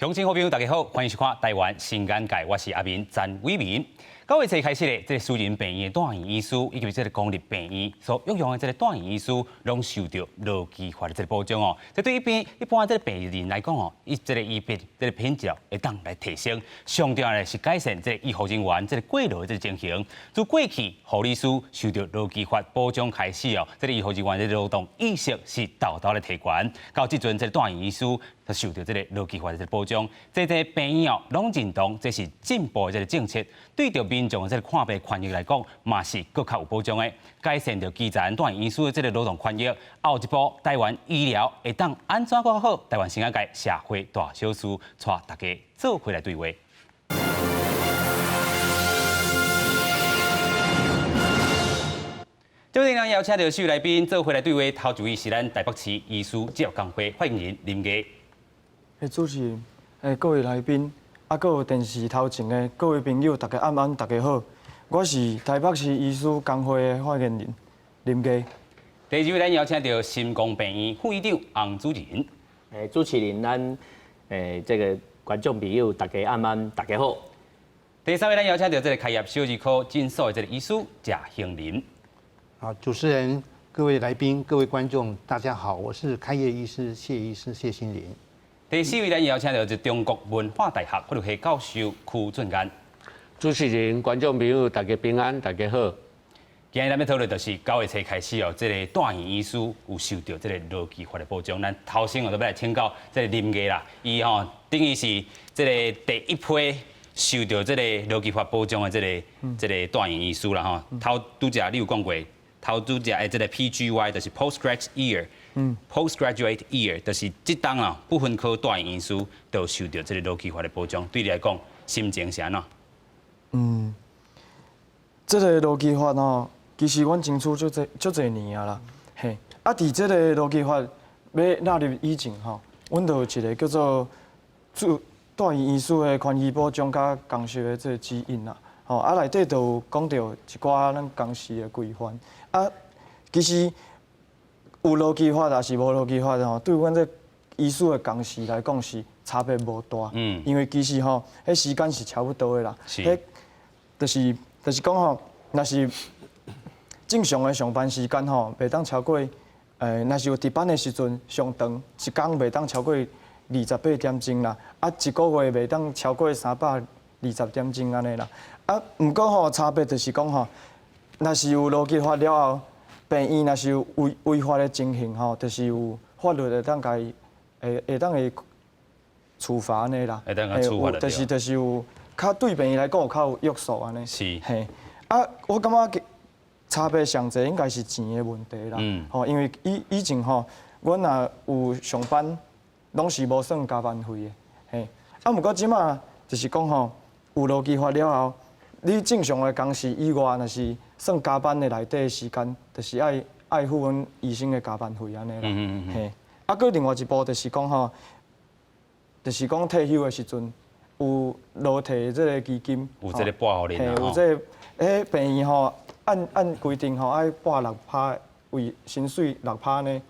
鄉親好朋友，大家好，歡迎收看《台灣新眼界》，我是阿明詹偉明。9月初開始咧，這個私人病院的住院醫師以及這個公立病院所雇用的這個住院醫師，攏受著勞基法的這個保障哦。這對一般這個病人來講哦，伊這個醫病這個品質會當來提升。上重要的是改善這個醫護人員這個過勞的這個情形。自過去護理師受著勞基法保障開始哦，這個醫護人員的勞動意識是沓沓咧提懸。到這陣這個住院醫師就受著這個勞基法的這個保障，這個病院哦攏認同這是進步的這個政策，對著民眾的這個看病權益來講，嘛是閣較有保障的，改善著基層住院醫師的這個勞動權益。後一步，台灣醫療會當按怎閣較好？台灣新眼界社會大小事，帶大家做伙來對話。這陣咱邀請著四位來賓做伙來對話，頭一位是咱台北市醫師職業工會發言人林毅。主持人，各位來賓，啊，閣有電視頭前的各位朋友，大家暗安，大家好，我是台北市醫師工會的發言人林毅。第二位咱邀請著心光病院副院長洪主任。主持人，咱這個觀眾朋友，大家暗安，大家好。第三位咱邀請著這個開業小兒科診所的這個醫師謝興林。好，主持人、各位來賓、各位觀眾，大家好，我是開業醫師謝醫師謝興林。第四位咱邀請著是中國文化大學法律系教授區俊彥。主持人、觀眾朋友，大家平安，大家好。今日咱欲討論就是9月初開始哦，這個住院醫師有受著這個勞基法的保障。咱頭先哦，就欲來請教這個林毅啦，伊吼等於是這個第一批受著這個勞基法保障的這個住院醫師啦吼。頭拄才你有講過，頭拄才的這個 PGY 就是 Postgraduate Year，Postgraduate Year 就是這冬啊不分科住院醫師都受著這個勞基法的保障。對你來講，心情是按怎？這個勞基法吼，其實阮爭取足濟足濟年啊啦，嘿，啊，佇這個勞基法欲納入以前吼，阮就有一個叫做住住院醫師的權益保障佮工時的這個指引啦，吼，啊內底就有講著一寡咱工時的規範，啊，其實有勞基法抑是無勞基法吼，對阮這醫師的工時來講是差別無大，因為其實吼，彼時間是差不多的啦，彼就是講吼，若是正常的上班時間吼，袂當超過，若是有值班的時陣，上長一工袂當超過28點鐘啦，啊，一個月袂當超過320點鐘按呢啦。啊，毋過吼，差別就是講吼，若是有勞基法了後，病院若是有違法的情形吼，就是有法律會當共伊會當會處罰按呢啦。會當共處罰。就是有較對病院來講有較有約束按呢。嘿，啊，我感覺差別上濟應該是錢的問題啦。吼，因為以前吼，阮若有上班，攏是無算加班費的。嘿，啊，毋過這馬就是講吼，有勞基法了後，你正常的工時以外，若是算加班的內底的時間，就是愛付阮醫生的加班費按呢啦。嘿，啊，閣另外一步就是講吼，就是講退休的時陣有勞退這個基金，有這個撥予恁。嘿，有這個，彼病院吼，按規定吼，愛撥六趴為薪水六趴呢，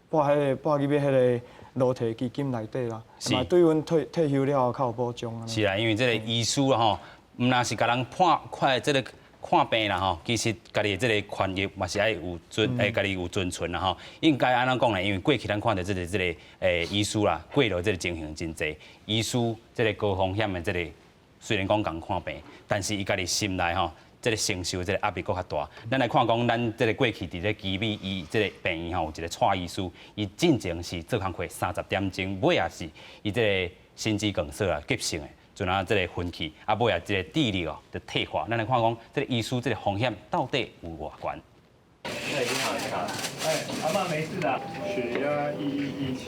撥彼個撥入去彼個勞退基金內底啦，嘛對阮退休了後較有保障。是啊，因為這個醫師吼，毋但是共人看看這個看病啦吼，其實家己的這個權益嘛是愛有尊，家己有尊存啦吼。應該按怎講呢？因為過去咱看著這個醫師啦，過勞這個情形真濟，醫師這個高風險的這個，雖然講共看病，但是伊家己心內吼，這個承受這個壓力閣較大。咱來看講，咱這個過去佇咧奇美醫這個病院吼，有一個蔡醫師，伊進前是做工課30點鐘，尾仔是伊這個心肌梗塞啊，急性的，陣啊這個昏去，啊尾仔這個智力哦就退化。咱來看講，這個醫師這個風險到底有偌懸？你好，你好，哎，阿嬤沒事的，血壓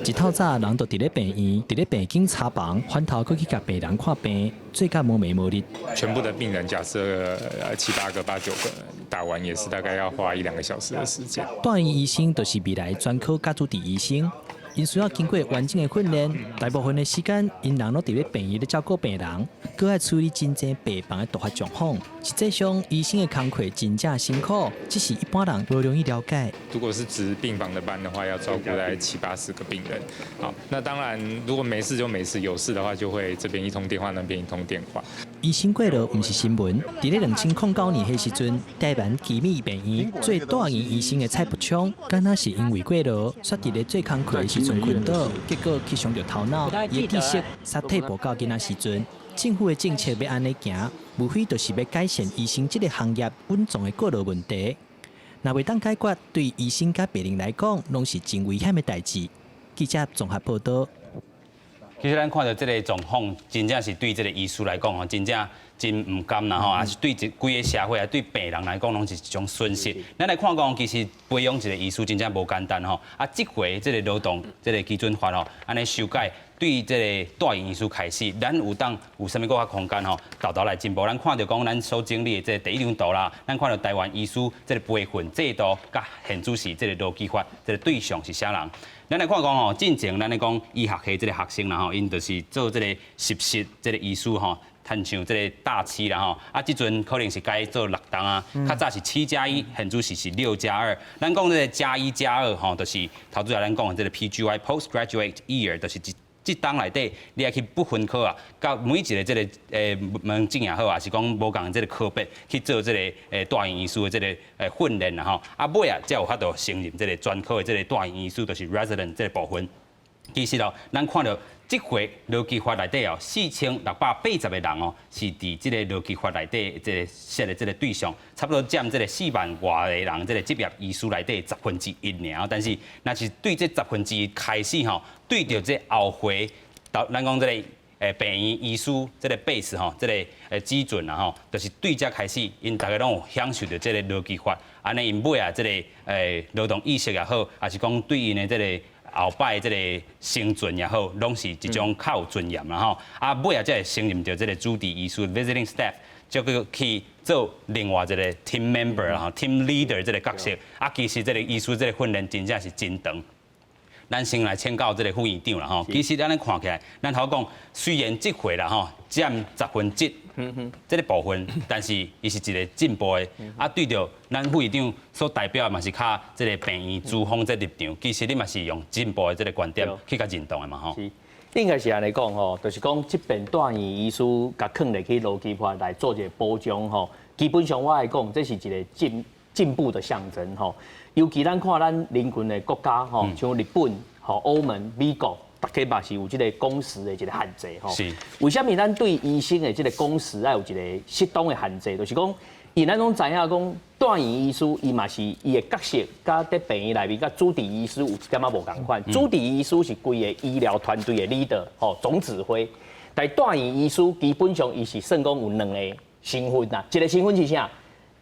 117。一透早人就佇咧病院，佇咧病間查房，反頭閣去共病人看病，做甲無暝無日。全部的病人假設七八個、八九個，打完也是大概要花一兩個小時的時間。住院醫生就是未來專科佮主治醫生。𪜶需要經過完整的訓練，大部分的時間，𪜶人攏佇咧病院咧照顧病人，閣愛處理真濟病房的突發狀況。實際上，醫生的工課真正辛苦，只是一般人無容易了解。如果是值病房的班的話，要照顧大概七八十個病人。好，那當然如果沒事就沒事，有事的話就會這邊一通電話，那邊一通電話。醫生過勞毋是新聞。佇咧2009年彼時陣，台灣奇美病院做住院醫生的蔡伯昌，敢若是因為過勞，煞佇咧做工課的時陣昏倒，結果去傷著頭腦，伊的意識煞退步到囡仔時陣。政府的政策欲按呢行，無非就是欲改善醫生這个行業隱藏的過勞問題。若袂當解決，對醫生佮病人來講，攏是真危險的代誌。記者綜合報道。其實咱看著這个狀況，真正是對這个醫師來講吼，真正真毋甘啦吼，也是對這規个社會啊，對病人來講，攏是一種損失。咱來看講，其實培養一個醫師真正無簡單吼。啊，這回這個勞動這個基準法吼，按呢修改，對這个住院醫師開始，咱有當有啥物閣較空間吼，沓沓來進步。咱看著講，咱所整理的這个第一張圖啦，咱看著台灣醫師這個培訓制度，佮現主時這个勞基法這個對象是啥人？咱來看講吼，進前咱咧講醫學系這个學生啦吼，𪜶就是做這个實習這个醫師吼，親像這个大七啦吼，啊，這陣可能是改做6冬啊，較早是7+1，現主時是6+2。咱講這个加一加二吼，就是頭拄仔咱講的這个 PGY Postgraduate Year，就是一這冬內底，你愛去不分科啊，佮每一个這个門診也好，抑是講無仝這个科別去做這个住院醫師的這个訓練啦吼。啊，尾啊才有法度升任這个專科的這个住院醫師，就是 resident 這个部分。其實哦，咱看著這回勞基法內底哦，4680個人哦，是佇這個勞基法內底這个設的這个對象，差不多佔這个4萬外个人，這个執業醫師內底1/10爾。但是，若是對這十分之一開始吼，對著這後回，到咱講這个病院醫師這个 base 吼，這个基準啦吼，就是對這開始，𪜶逐家攏有享受著這个勞基法，按呢𪜶尾啊，這个勞動意識也好，抑是講對𪜶的這个後擺這个生存也好，攏是一種較有尊嚴啦吼。啊，尾啊才會升任著這个主治醫師（visiting staff），就閣去做另外一个 team member 啦吼，team leader 這个角色。啊，其實這个醫師這个訓練真正是真長。咱先來請教這个副院長啦吼。其實按呢看起來，咱頭講雖然這回啦吼佔十分之一這个部分，但是伊是一个進步的。啊，對著咱副院長所代表的嘛是較這个病院資方這立場，其實你嘛是用進步的這个觀點去共認同的嘛吼。是，應該是按呢講吼，就是講這邊住院醫師共放入去勞基法來做一个保障吼。基本上我來講，這是一个進步的象徵吼。尤其咱看咱鄰近的國家吼，像日本、吼歐盟、美國，逐家嘛是有這个工時的一个限制吼。為啥物咱對醫生的這个工時愛有一个適當的限制？就是講，因咱攏知影講，住院醫師伊嘛是伊的角色，佮佇病院內面，佮主治醫師有一點仔無仝款。主治醫師是規个醫療團隊的 leader，吼總指揮。但住院醫師基本上伊是算講有兩个身份啦，一个身份是啥？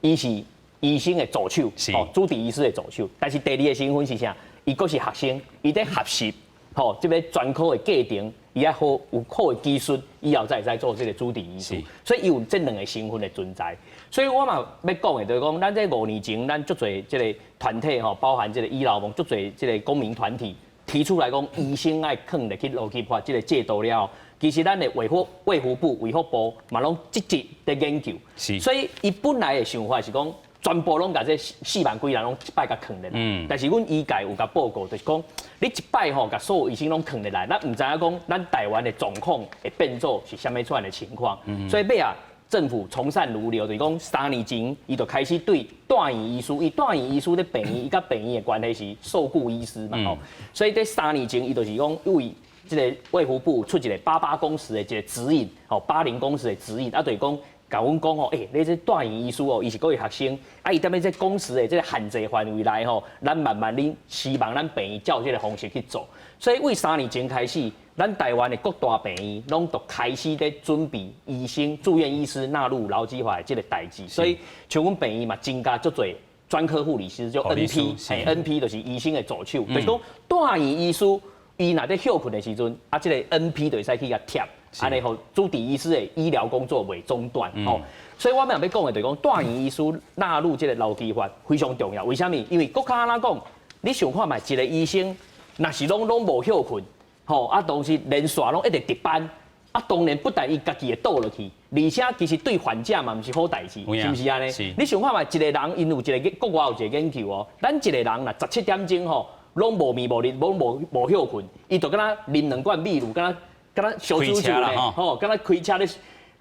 伊是醫生的助手，吼，主治醫師的助手。但是第二个身份是啥？伊閣是學生，伊佇學習，吼，這个專科的過程，伊愛好有好的技術，以後才會使做這个主治醫師。所以伊有這兩个身份的存在。所以我嘛欲講的，就是講，咱這5年前，咱足濟這个團體吼，包含這个醫療盟，足濟這个公民團體提出來講，醫生愛放入去勞基法這个制度了後，其實咱的衛福部、衛福部嘛攏積極佇研究。所以伊本來的想法是講，全部攏共這4萬幾人攏一擺共囥入來。但是阮醫界有共報告，就是講你一擺吼，共所有醫生攏囥入來，咱毋知影講咱台灣的狀況會變做是啥物款的情況。所以尾仔，政府從善如流，就是講3年前，伊就開始對住院醫師，伊住院醫師咧病院，伊佮病院的關係是受僱醫師嘛吼，所以佇3年前，伊就是講為這个衛福部出一个88工時的一个指引，吼80工時的指引，啊，就是講。共阮講吼，欸，你這住院醫師哦，伊是閣是學生，啊，伊踮咧這工時的這个限制範圍內吼，咱慢慢恁希望咱病院照這个方式去做。所以為3年前開始，咱台灣的各大病院攏都開始咧準備醫生、住院醫師納入勞基法的這个代誌。所以像阮病院嘛，增加足濟專科護理師，就 NP，嘿，NP 就是醫生的助手，就是講住院醫師伊若佇歇睏的時陣，啊，這个 NP 就會使去共貼。按呢予主治醫師的醫療工作袂中斷吼，所以我欲講的就是講，住院醫師納入這个勞基法非常重要。為啥物？因為閣較按怎講，你想看覓一个醫生，若是攏攏無歇睏，吼啊，當時連續攏一直值班，啊，當然不但伊家己會倒落去，而且其實對患者嘛毋是好代誌，是毋是按呢？你想看覓，一個人𪜶有一個國外有一個研究哦，咱一個人若17點鐘吼，攏無眠無日，攏無無歇睏，伊就敢若啉兩罐秘魯，敢若敢若燒酒酒咧，吼，敢若開車咧。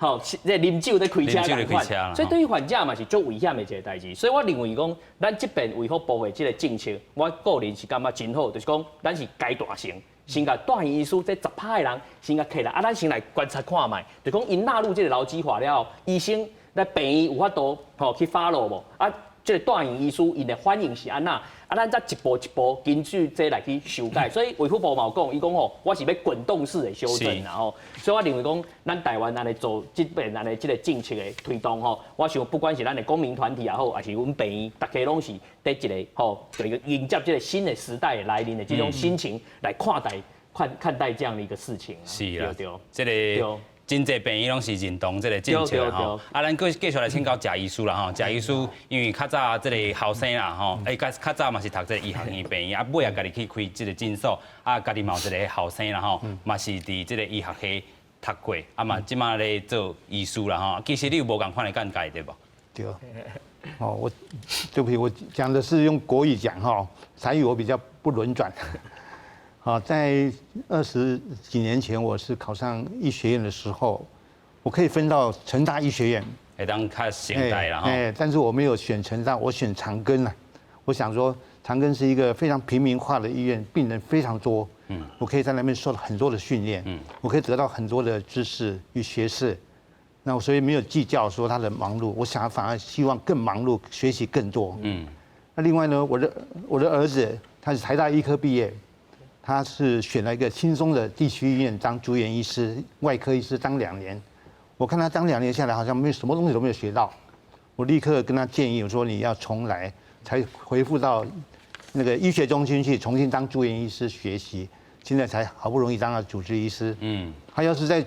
吼，這啉酒咧開車仝款，所以對於患者嘛是足危險的一個代誌。所以我認為講，咱這邊衛福部的這個政策，我個人是感覺真好，就是講咱是階段性，先共住院醫師這10%的人先共揢來，啊，咱先來觀察看覓，就講𪜶納入這個勞基法了後，醫生來病院有法度吼去 follow 無？啊，這個住院醫師𪜶的反應是按怎？啊，咱才一步一步根據這來去修改。所以衛福部嘛有講，伊講吼，我是欲滾動式的修正啦吼。所以我認為講，咱台灣按呢做這邊按呢這個政策的推動吼，我想不管是咱的公民團體也好，抑是阮病院，大家攏是佇一個吼，一個迎接這個新的時代的來臨的這種心情來看待看看待這樣的一個事情。是啦，這個。真濟病院攏是認同這個政策吼，啊，咱閣繼續來請教謝醫師啦吼。謝醫師因為較早這個後生啦吼，欸，較較早嘛是讀這個醫學院病院，啊，尾仔家己去開這個診所，啊，家己嘛有一個後生啦吼，嘛是佇這個醫學系讀過，啊嘛這馬咧做醫師啦吼。其實你有無仝款的見解對無？對。哦，我對不起，我講的是用國語講哈，台語我比較不輪轉。好，在二十幾年前，我是考上醫學院的時候，我可以分到成大醫學院，會當較現代啦。哎，但是我沒有選成大，我選長庚啦。我想說，長庚是一個非常平民化的醫院，病人非常多，我可以在那邊受到很多的訓練，我可以得到很多的知識與學識。那我所以沒有計較說他的忙碌，我想反而希望更忙碌，學習更多。那另外呢，我的兒子他是台大醫科畢業。他是選了一個輕鬆的地區醫院當住院醫師、外科醫師當2年。我看他當兩年下來，好像沒有什麼東西都沒有學到。我立刻跟他建議，我說你要重來，才恢復到那個醫學中心去重新當住院醫師學習。現在才好不容易當了主治醫師。他要是在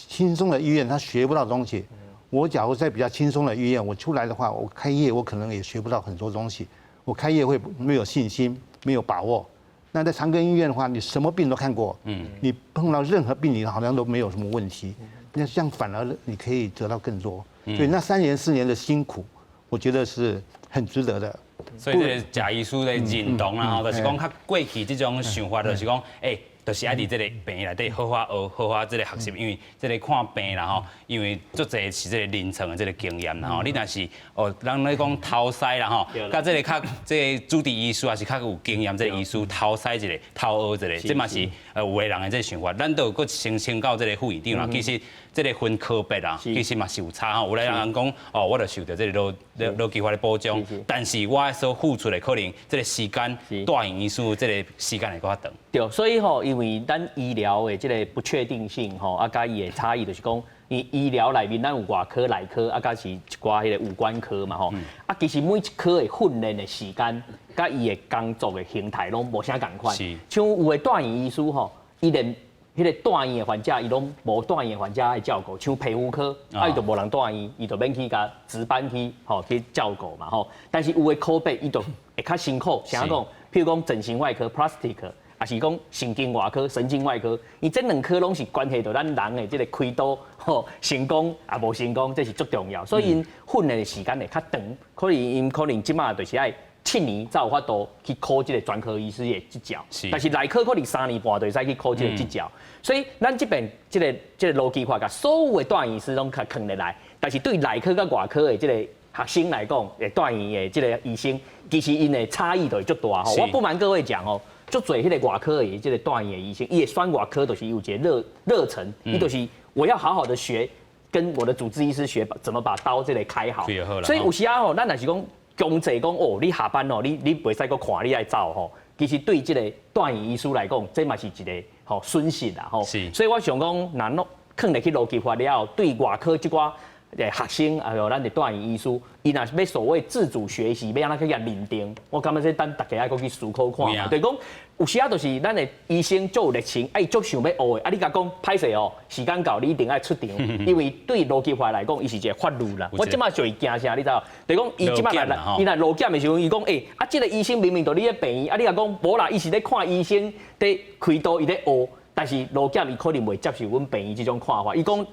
輕鬆的醫院，他學不到東西。我假如在比較輕鬆的醫院，我出來的話，我開業我可能也學不到很多東西。我開業會沒有信心，沒有把握。那在長庚醫院的話，你什麼病都看過，你碰到任何病，你好像都沒有什麼問題。那這樣反而你可以得到更多。所以那3年4年的辛苦，我覺得是很值得的。所以這個謝醫師的認同啦，吼，就是講較過去這種想法，就是講，欸，就是愛佇這個病院內底好好學，好好這個學習，因為這個看病啦吼，因為足濟是這個臨床的這個經驗啦吼。你若是哦，人咧講偷師啦吼，佮這個較這個主治醫師抑是較有經驗這個醫師偷師一下，偷學一下，這嘛是有的人的這個想法。咱都有閣先請教這個副院長啦，其實這個分科別啊，其實嘛是有差吼。有的人講哦，我就受著這個勞勞基法的保障，但是我所付出的可能這個時間，住院醫師這個時間會閣較長。對，所以吼，因為咱醫療的這個不確定性吼，啊，佮伊的差異就是講，伊醫療內面咱有外科、內科，啊，佮是一寡彼個五官科嘛吼。啊，其實每一科的訓練的時間，佮伊的工作的形態攏無啥仝款。像有的住院醫師吼，伊連彼個住院的患者，伊攏無住院的患者愛照顧，像皮膚科，啊，伊就無人住院，伊就免去共值班去吼去照顧嘛吼。但是有的科別，伊就會較辛苦，啥講？譬如講整形外科（plastic）。抑是講神經外科、神經外科，伊這兩科攏是關係到咱人的這個開刀吼成功抑無成功，這是足重要。所以𪜶訓練的時間會較長，可能𪜶可能這馬就是愛7年才有法度去考這個專科醫師的執照。但是內科可能3年半就會使去考這個執照。所以咱這邊這個這個勞基法，共所有的住院醫師攏共囥入來，但是對內科佮外科的這個學生來講，會住院的這個醫生，其實𪜶的差異就會足大吼。我不瞞各位講哦。足濟彼個外科的這個住院的醫生，伊會選外科，就是有一個熱熱忱，伊就是我要好好的學，跟我的主治醫師學怎麼把刀這個開好。所以有時仔吼，咱若是講強制講哦，你下班哦，你你袂使閣看，你愛走吼。其實對這個住院醫師來講，這嘛是一個吼損失啦吼。所以我想講，若攏囥入去勞基法了後，對外科這寡學生啊，咱的住院醫師，伊若是欲所謂自主學習，欲按怎去共認定？我感覺這等大家愛閣去思考看。就是講有時啊，就是咱的醫生足有熱情，啊伊足想欲學的，啊你共講歹勢哦，時間到你一定愛出場，因為對勞基法來講，伊是一個法律啦。我這擺最驚啥，你知無？就是講伊這擺來，伊若勞檢的時陣，伊講欸，啊這個醫生明明就佇咧病院，啊你若講無啦，伊是咧看醫生，佇開刀伊咧學，但是勞檢伊可能袂接受阮病院這種看法，伊講。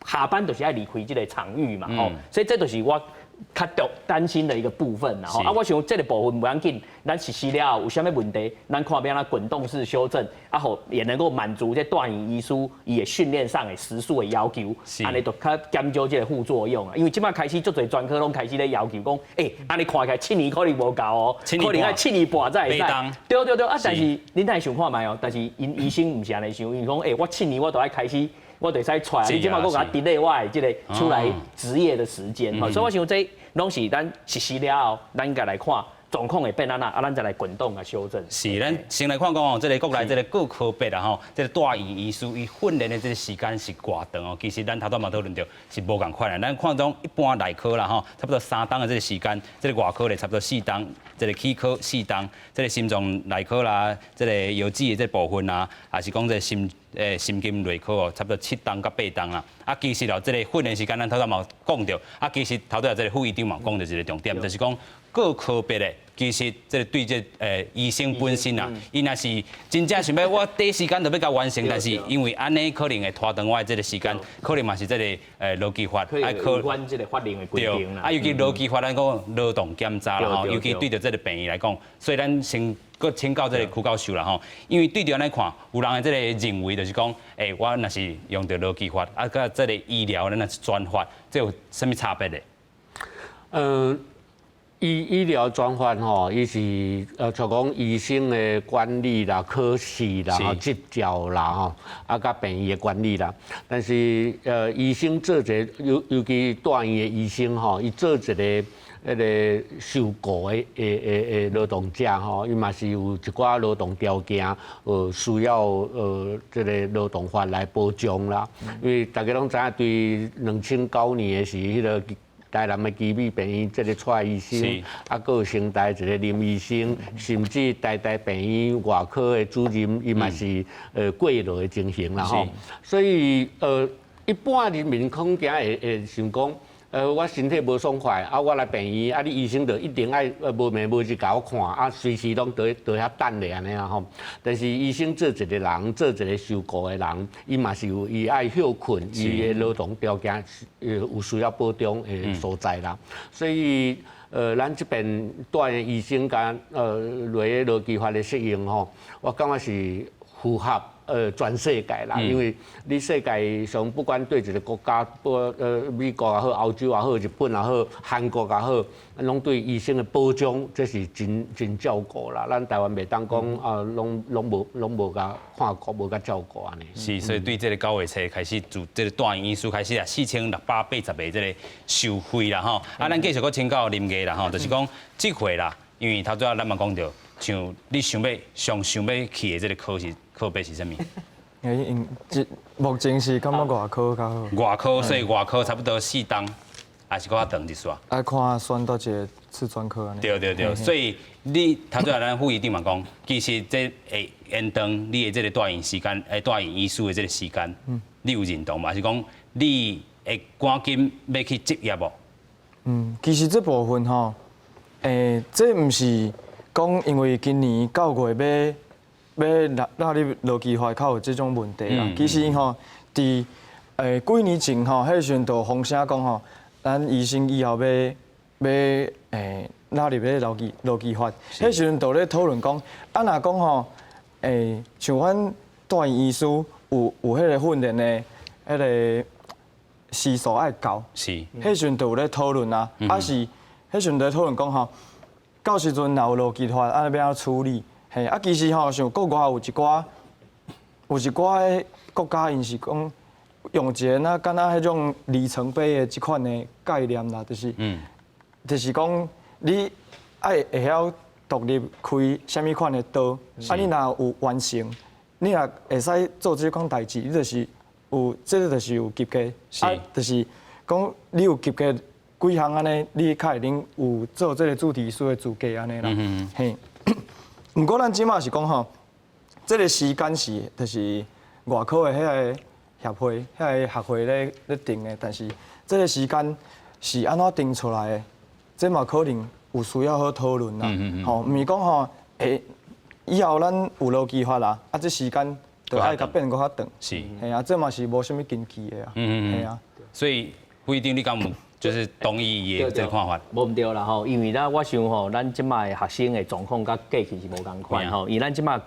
下班就是愛離開這個場域嘛，吼，所以這就是我較著擔心的一個部分啦，吼。啊，我想這個部分無要緊，咱實施了後有啥物問題，咱看欲按怎滾動式修正，啊，予也能夠滿足這住院醫師伊的訓練上的時數的要求，按呢就較減少這個副作用啊。因為這擺開始足濟專科攏開始咧要求講，欸，按呢看起來7年可能無夠哦，可能愛7年半才會使。對對對，啊，但是恁會想看覓哦？但是𪜶醫生毋是按呢想，𪜶講，欸，我七年我都愛開始。我就會使出來，你這擺閣共我 delay 我的這個出來執業的時間，所以我想這攏是咱實施了後，咱應該來看狀況會變按怎，啊，咱再來滾動來修正。是，咱先來看講哦，這個國內這個各科別啦吼，這個住院醫師伊訓練的這個時間是偌長哦。其實咱頭拄嘛討論著是無仝款啦。咱看講一般內科啦吼，差不多3冬的這個時間，這個外科咧差不多4冬，這個齒科4冬，這個心臟內科啦，這個腰子的這個部分啊，還是講這個心筋內科哦，差不多7冬到8冬啦。啊，其實哦，這個訓練時間咱頭拄嘛講著，啊，其實頭拄這個副醫長嘛講著一個重點，就是講各科別的，其實這個對這醫生本身啊，伊若是真正想欲我短時間就欲共完成，但是因為按呢可能會拖長我的這個時間，可能嘛是這個勞基法，愛違反這個法令的規定啦。啊，尤其勞基法咱講勞動檢查啦吼，尤其對著這個病院來講，所以咱先閣請教這個區教授啦吼，因為對著按呢看，有人的這個認為就是講，欸，我若是用著勞基法，啊，佮這個醫療咱若是專法，這有啥物差別咧？醫療專法吼，伊是像講醫生的管理啦、考試啦、吼執照啦吼，啊，佮病院的管理啦。但是醫生做一個，尤其住院的醫生吼，伊做一個彼個受僱的勞動者吼，伊嘛是有一寡勞動條件，需要這個勞動法來保障啦。因為大家攏知影，對2009年的時，彼個台南的奇美病院這個蔡醫生，啊，閣有成大一個林醫生，甚至台大病院外科的主任，伊嘛是過勞的情形啦吼。所以一般人民恐驚會想講，我身體無爽快，啊，我來病院，啊，你醫生就一定愛無暝無日共我看，啊，隨時攏佇遐等咧按呢啊吼。但是醫生做一個人，做一個受僱的人，伊嘛是有伊愛歇睏，伊的勞動條件有需要保障的所在啦。所以，咱這邊住院醫生佮落咧勞基法的適用吼，我感覺是符合全世界啦，因為你世界上不管對一個國家，不美國也好，歐洲也好，日本也好，韓國也好，攏對醫生的保障，這是真真照顧啦。咱台灣袂當講啊，攏無共看顧，無共照顧按呢。是，所以對這個9月初開始，自這個住院醫師開始啊，4680個這個收費啦吼。啊，咱繼續閣請教林毅啦吼，就是講這回啦，因為頭拄仔咱嘛講著，像你想欲上想欲去的這個科是科別是啥物？欸，這目前是感覺外科較好。外科，所以外科差不多4冬，還是閣較長一逝。愛看選佗一個次專科按呢。對對對，所以你頭拄仔咱副醫長嘛講，其實這會延長你的這個住院時間，住院醫師的這個時間，你有認同嗎？還是講你會趕緊欲去執業無？嗯，其實這部分吼，這毋是講因為今年9月欲納入勞基法較有這種問題啦。其實吼，佇幾年前吼，彼時陣就有風聲講吼，咱醫生以後欲納入咧勞基法，彼時陣就咧討論講，啊若講吼，像阮住院醫師有彼個訓練的彼個時數愛夠，彼時陣就有咧討論啊，啊是彼時陣就咧討論講吼，到時陣若有勞基法，按呢欲按怎處理？嘿，啊其實吼，像國外有一寡國家，𪜶是講用一個若敢若彼種里程碑的這款的概念啦，就是，就是講你愛會曉獨立開啥物款的刀，啊你若有完成，你若會使做這款代誌，你就是有，這個就是有及格，啊，就是講你有及格幾項按呢，你較會用有做這个主治醫師的資格按呢啦。嘿，毋過咱這馬是講吼，這个時間是就是外科的彼个協會、彼个學會咧定的，但是這个時間是按怎定出來的，這嘛可能有需要好討論啦。吼，毋是講吼，欸，以後咱有勞基法啦，啊，這時間就愛共變閣較長。嘿啊，這嘛是無啥物根據的啊。嘿啊。所以不一定你敢有就是同意伊的這个看法？無毋對啦吼，因為咱我想吼，咱這擺學生的狀況佮過去是無仝款吼，因為咱這擺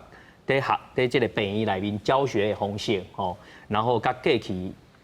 佇學佇這个病院內面教學的方式吼，然後佮過去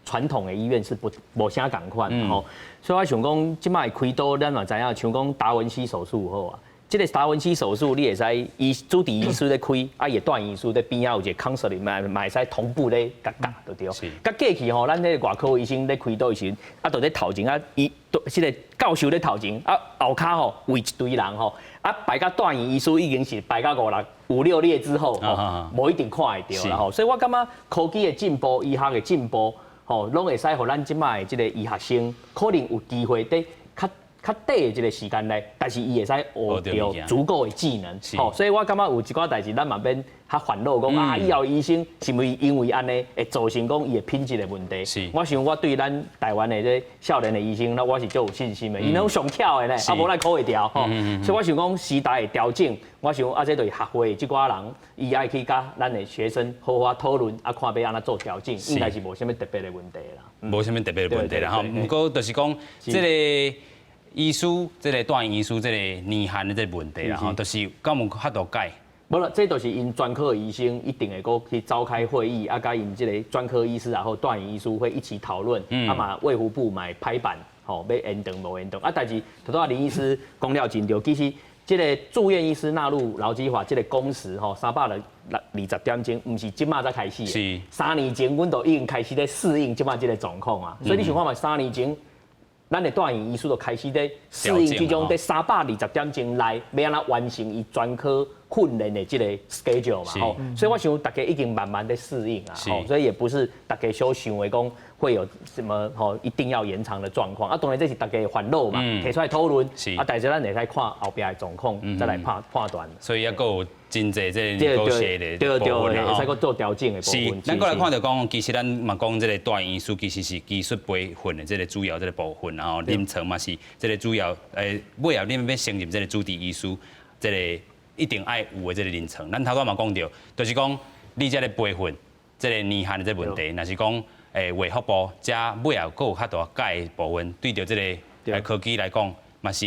傳統的醫院是不無啥仝款吼，所以我想講這擺開刀，咱嘛知影，像講達文西手術好啊。這个達文西手術，你會使醫主治醫師咧開，啊，伊的住院醫師佇邊仔有一個 counseling 嘛會使同步咧共教就對。佮過去吼，咱彼个外科醫生咧開刀的時陣，啊，就佇頭前啊，伊這个教授咧頭前，啊，後跤吼圍一堆人吼，啊，排到住院醫師已經是排到五六五六列之後，吼，無一定看會著啦吼。所以我感覺科技的進步、醫學的進步，吼，攏會使予咱這擺的這个醫學生可能有機會佇較較短的這个時間內，但是伊會使學著足夠的技能，吼，所以我感覺有一寡代誌，咱嘛免較煩惱講啊，以後醫生是毋是因為按呢會造成講伊的品質的問題？我想我對咱台灣的這少年的醫生，那我是足有信心的，𪜶攏上巧的呢，啊無來考會牢吼。所以我想講時代的調整，我想啊，這就是學會的這寡人，伊愛去佮咱的學生好好討論，啊，看欲按怎做調整，應該是無啥物特別的問題啦。無啥物特別的問題啦吼。毋過就是講這个醫師，這个住院醫師，這个年限的這个問題啦吼，就是敢有法度改？無啦，這就是𪜶專科醫生一定會閣去召開會議，啊，佮𪜶這个專科醫師然後住院醫師會一起討論，啊嘛衛福部嘛會拍板，吼，欲延長無延長。啊，但是拄仔林醫師講了真對，其實這个住院醫師納入勞基法這个工時吼，320點鐘，毋是這馬才開始的，3年前阮就已經開始咧適應這馬這个狀況啊。所以你想看覓，三年前，咱的住院醫師就開始咧適應這種佇320點鐘內，欲按怎完成伊專科訓練的這个 schedule 嘛，吼，所以我想大家已經慢慢咧適應啊，吼，所以也不是大家所想的講會有什麼吼一定要延長的狀況，啊，當然這是大家的煩惱嘛，提出來討論，啊，但是咱會使看後壁的狀況，再來判斷。所以猶閣有真濟這個妥協的部分會使閣做調整的部分。是，咱閣來看著講，其實咱嘛講這个住院醫師其實是技術培訓的這个主要這个部分，然後臨床嘛是這个主要，尾後恁欲升任這个主治醫師，這个一定愛有的這个臨床。咱頭拄嘛講著，就是講你這个培訓，這个年限的這个問題，若是講衛福部遮尾後閣有較大改的部分，對著這个科技來講，嘛是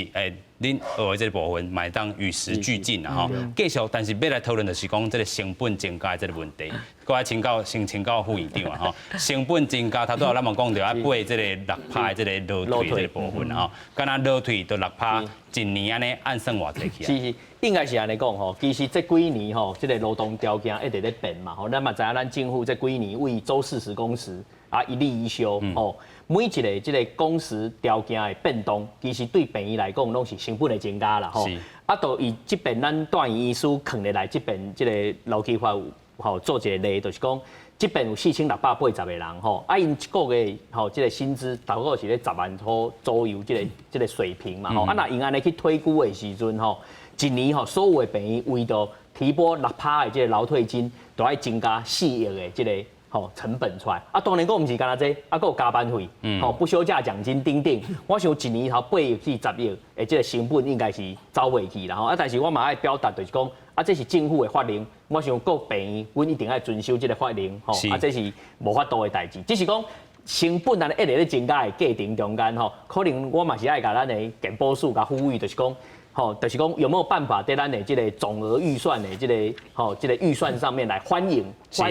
恁學的這个部分嘛會當與時俱進啦吼。繼續，但是欲來討論就是講這个成本增加的這个問題。閣愛請教，先請教副院長啊吼。成本增加，頭拄仔咱嘛講著愛買這个六趴的這个勞退這个部分吼。敢若勞退就六趴，一年按呢按算偌濟起來？是是，應該是按呢講吼。其實這幾年吼，這个勞動條件一直咧變嘛吼。咱嘛知影，咱政府這幾年為週40工時啊，一例一休吼。每一个這个工時條件的變動，其實對病院來講，攏是成本的增加啦吼。啊，就以這邊咱住院醫師囥入來這邊這个勞基法有吼做一个例，就是講這邊有4680個人吼，啊，𪜶一个月吼這个薪資大概是咧10萬箍左右，這个水平嘛吼。啊，若用按呢去推估的時陣吼，一年吼所有的病院為著提撥六趴的這个勞退金，都愛增加4億的這个吼成本出來。啊，當然閣毋是干焦這，啊，閣有加班費，吼不休假獎金等等。我想一年頭8億至10億的這个成本應該是走袂去啦吼。啊，但是我嘛愛表達就是講，啊，這是政府的法令，我想各病院阮一定愛遵守這个法令，吼。啊，這是無法度的代誌。只是講成本按呢一直咧增加的過程中間吼，可能我嘛是愛共咱的健保署共呼籲，就是講，吼，就是講有沒有辦法佇咱的這个總額預算的這个吼，這个預算上面來反映，就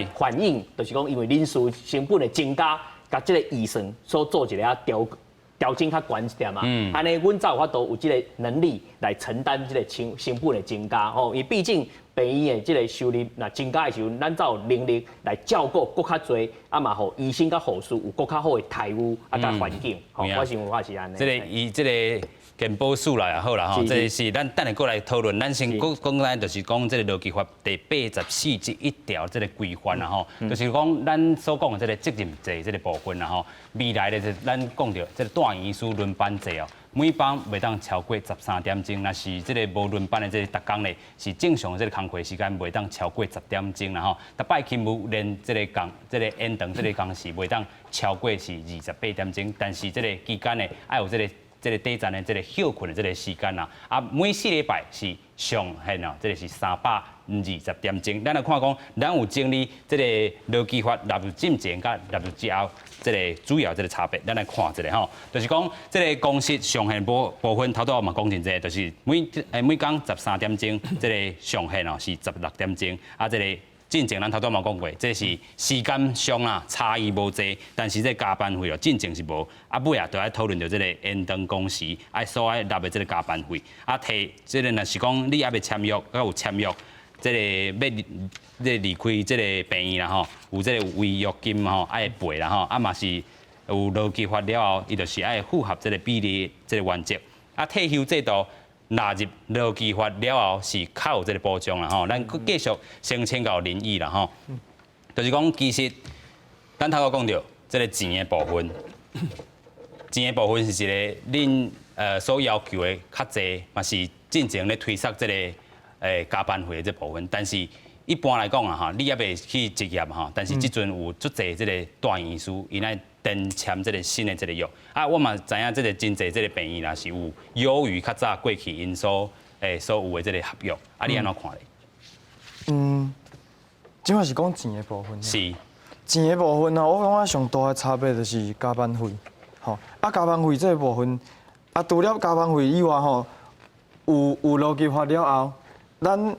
是講因為人事成本的增加，共這个預算所做一个調整較懸一點嘛，按呢阮才有法度有這个能力來承擔這个成本的增加吼，因為畢竟病院的這个收入若增加的時陣，咱才有能力來照顧閣較濟，啊嘛，予醫生佮護士有閣較好的待遇啊，佮環境，吼，我想我是按呢。這个伊這个。健保署啦也好啦吼，這個是咱等下過來討論。咱先講講咱就是講這個勞基法第84之1條這個規範啦吼，就是講咱所講的這個責任制這個部分啦吼。未來的咱講著這個住院醫師輪班制哦，每班袂當超過13點鐘，若是這個無輪班的這個逐工咧，是正常的這個工課時間袂當超過10點鐘啦吼。逐擺勤務連這個工這個延長這個工時袂當超過是28點鐘，但是這個期間呢，愛有這個短暫的這個歇睏的這個時間啦。啊，每4禮拜是上限哦，這個是320點鐘。咱來看講，咱有整理這個勞基法納入進前佮納入之後，這個主要這個差別，咱來看一下吼，就是講這個工時上限部分，頭拄仔嘛講真濟，就是每工13點鐘，這個上限哦是16點鐘，啊，這個進前咱頭拄仔嘛講過，這是時間上啊差異無濟，但是這加班費哦進前是無，啊尾啊就愛討論著這個延長工時愛所愛納的這個加班費，啊提這個若是講你猶未簽約，閣有簽約，這個欲這個離開這個病院啦吼，有這個違約金吼愛賠啦吼，啊嘛是有勞基法了後，伊就是愛符合這個比例這個原則，啊退休制度納入勞基法了後是較有這個保障啦吼，咱閣繼續先請教林醫啦吼，就是講其實咱頭拄講著這個錢的部分，錢的部分是一個恁所要求的較濟，嘛是進前咧推捒這個加班費的這部分，但是一般來講啊吼，你猶未去執業吼，但是這陣有足濟這個住院醫師，𪜶愛簽簽這個新的這個約，啊，我嘛知影這個真濟這個病院若是有優於較早過去𪜶所有的這個合約，啊，你按怎看咧？嗯，這擺是講錢的部分。是。錢的部分啊，我感覺上大的差別就是加班費，吼，啊加班費這個部分，啊除了加班費以外吼，有勞基法了後，咱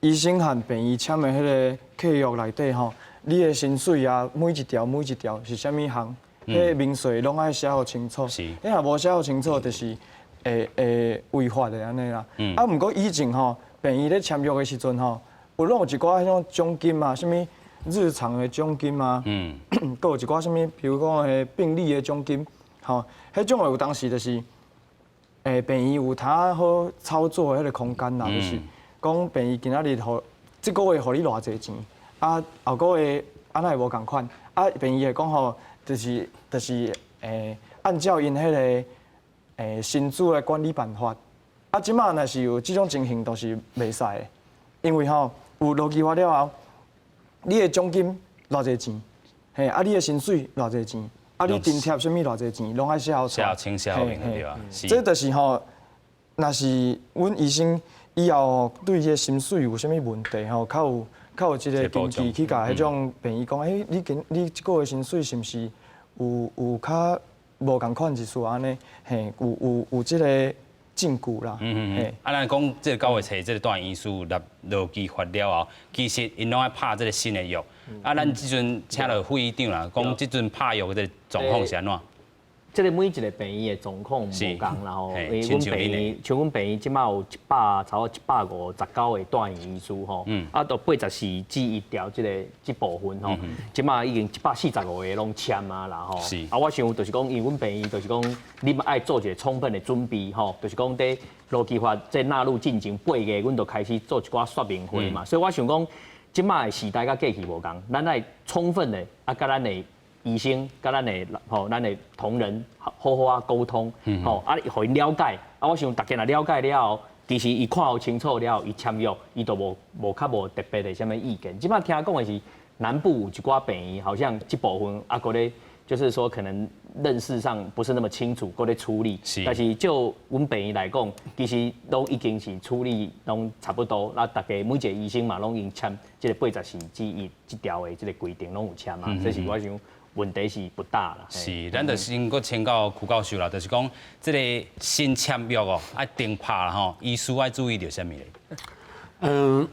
醫生和病院簽的彼個契約內底吼，你的薪水啊，每一條每一條是啥物項，彼個明細攏愛寫予清楚。你若無寫予清楚，就是會違法的按呢啦。啊，毋過以前吼，病院咧簽約的時陣吼，有攏有一寡彼種獎金啊，啥物日常的獎金啊，閣有一寡啥物，比如講彼病歷的獎金，吼，彼種的有當時就是，病院有通好操作的彼個空間啦，就是講病院今仔日予這個月予你偌濟錢，啊後個月啊哪會無仝款，啊病院會講吼，就是按照𪜶彼個薪資的管理辦法，啊這擺若是有這種情形，都是袂使的，因為吼有勞基法了後，你的獎金偌濟錢，嘿，啊你的薪水偌濟錢，啊你津貼啥物偌濟錢，攏愛寫好寫清寫好明對吧？這就是吼，若是阮醫生以後對這個薪水有啥物問題吼，較有這個根據去共彼種病院講，欸，你這個月薪水是毋是有較無仝款一絲按呢？嘿，有這個證據啦。啊，咱講這個9月初這個住院醫師納勞基法了後，其實𪜶攏愛拍這個新的約。啊，咱這陣請著副醫長啦，講這陣拍約的這個狀況是按怎？這個每一個病院的狀況無仝啦吼，因為阮病院像阮病院這擺有一百差不多159個住院醫師吼，啊，都84之1條這部分吼，這擺已經145個攏簽啊啦吼。啊，我想就是講，因為阮病院就是講，你嘛愛做一個充分的準備吼，就是講佇勞基法這納入進前8個月，阮就開始做一寡說明會嘛。所以我想講，這擺的時代佮過去無仝，咱愛充分的啊，佮咱的醫生佮咱的吼，咱的同仁好好啊溝通，吼啊，予𪜶了解。啊，我想大家若了解了後，其實伊看予清楚了後，伊簽約，伊就無較無特別的啥物意見。這擺聽講的是南部有一寡病院，好像這部分啊，閣咧就是說可能認識上不是那麼清楚，閣咧處理。但是就阮病院來講，其實攏已經是處理攏差不多。那大家每一個醫生嘛，攏已經簽這個84之1這條的這個規定，攏有簽嘛。這是我想問題是不大啦。是，咱就先閣請教邱教授啦，就是講這個新簽約哦，愛定拍啦吼，醫師愛注意著啥物咧？嗯，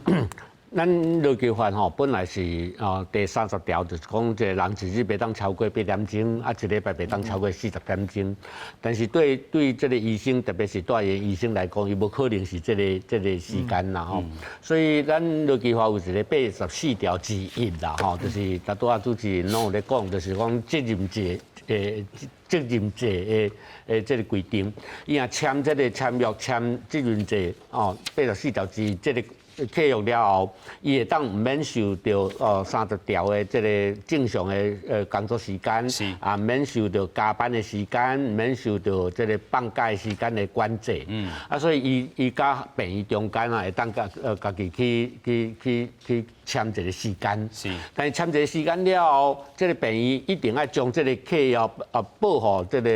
咱勞基法吼本來是哦第30條，就是講這個人一日袂當超過8點鐘，啊一禮拜袂當超過40點鐘。但是對對這個醫生，特別是住院醫生來講，伊無可能是這個時間啦吼。所以咱勞基法有一個84條之一啦吼，就是頭拄仔主持人攏有咧講，就是講責任制誒責任制的的這個規定，伊若簽這個簽約簽責任制哦，84條之一這個契約了後，伊會當毋免受著哦三十條的這個正常的工作時間，啊毋免受著加班的時間，毋免受著這個放假的時間的管制。啊，所以伊伊佮病院中間啊，會當家家己去去去去簽一個時間。但是簽一個時間了後，這個病院一定愛將這個契約啊報予這個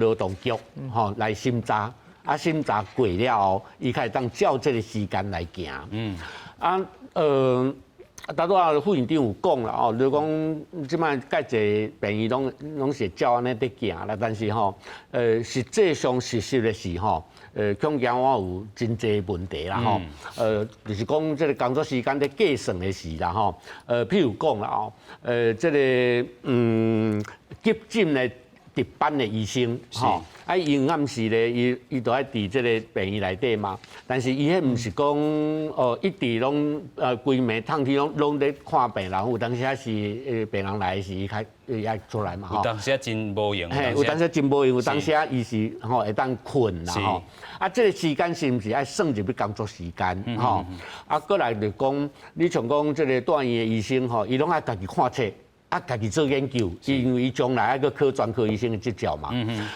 勞動局吼來審查。啊，審查過了後，伊才會當照這個時間來行。啊，頭拄仔副院長有講啦，哦，就是講這擺蓋濟病院攏攏是照按呢佇行啦，但是吼，實際上實施的是吼，恐驚我有真濟問題啦吼。就是講這個工作時間咧計算的時啦吼，譬如講啦哦，這個急診的值班的醫生，吼，啊，伊暗時咧，伊伊都愛佇這個病院內底嘛。但是伊彼毋是講哦，一直攏規暝透天攏攏咧看病人，有當時仔是病人來時，伊較伊愛出來嘛吼。有當時仔真無閒。嘿，有當時真無閒，有當時仔伊是吼會當睏啦吼。啊，這個時間是毋是愛算入去工作時間吼？啊，過來就講，你像講這個住院的醫生吼，伊攏愛家己看冊。啊，家己做研究，因為伊將來愛閣考專科醫生的執照嘛。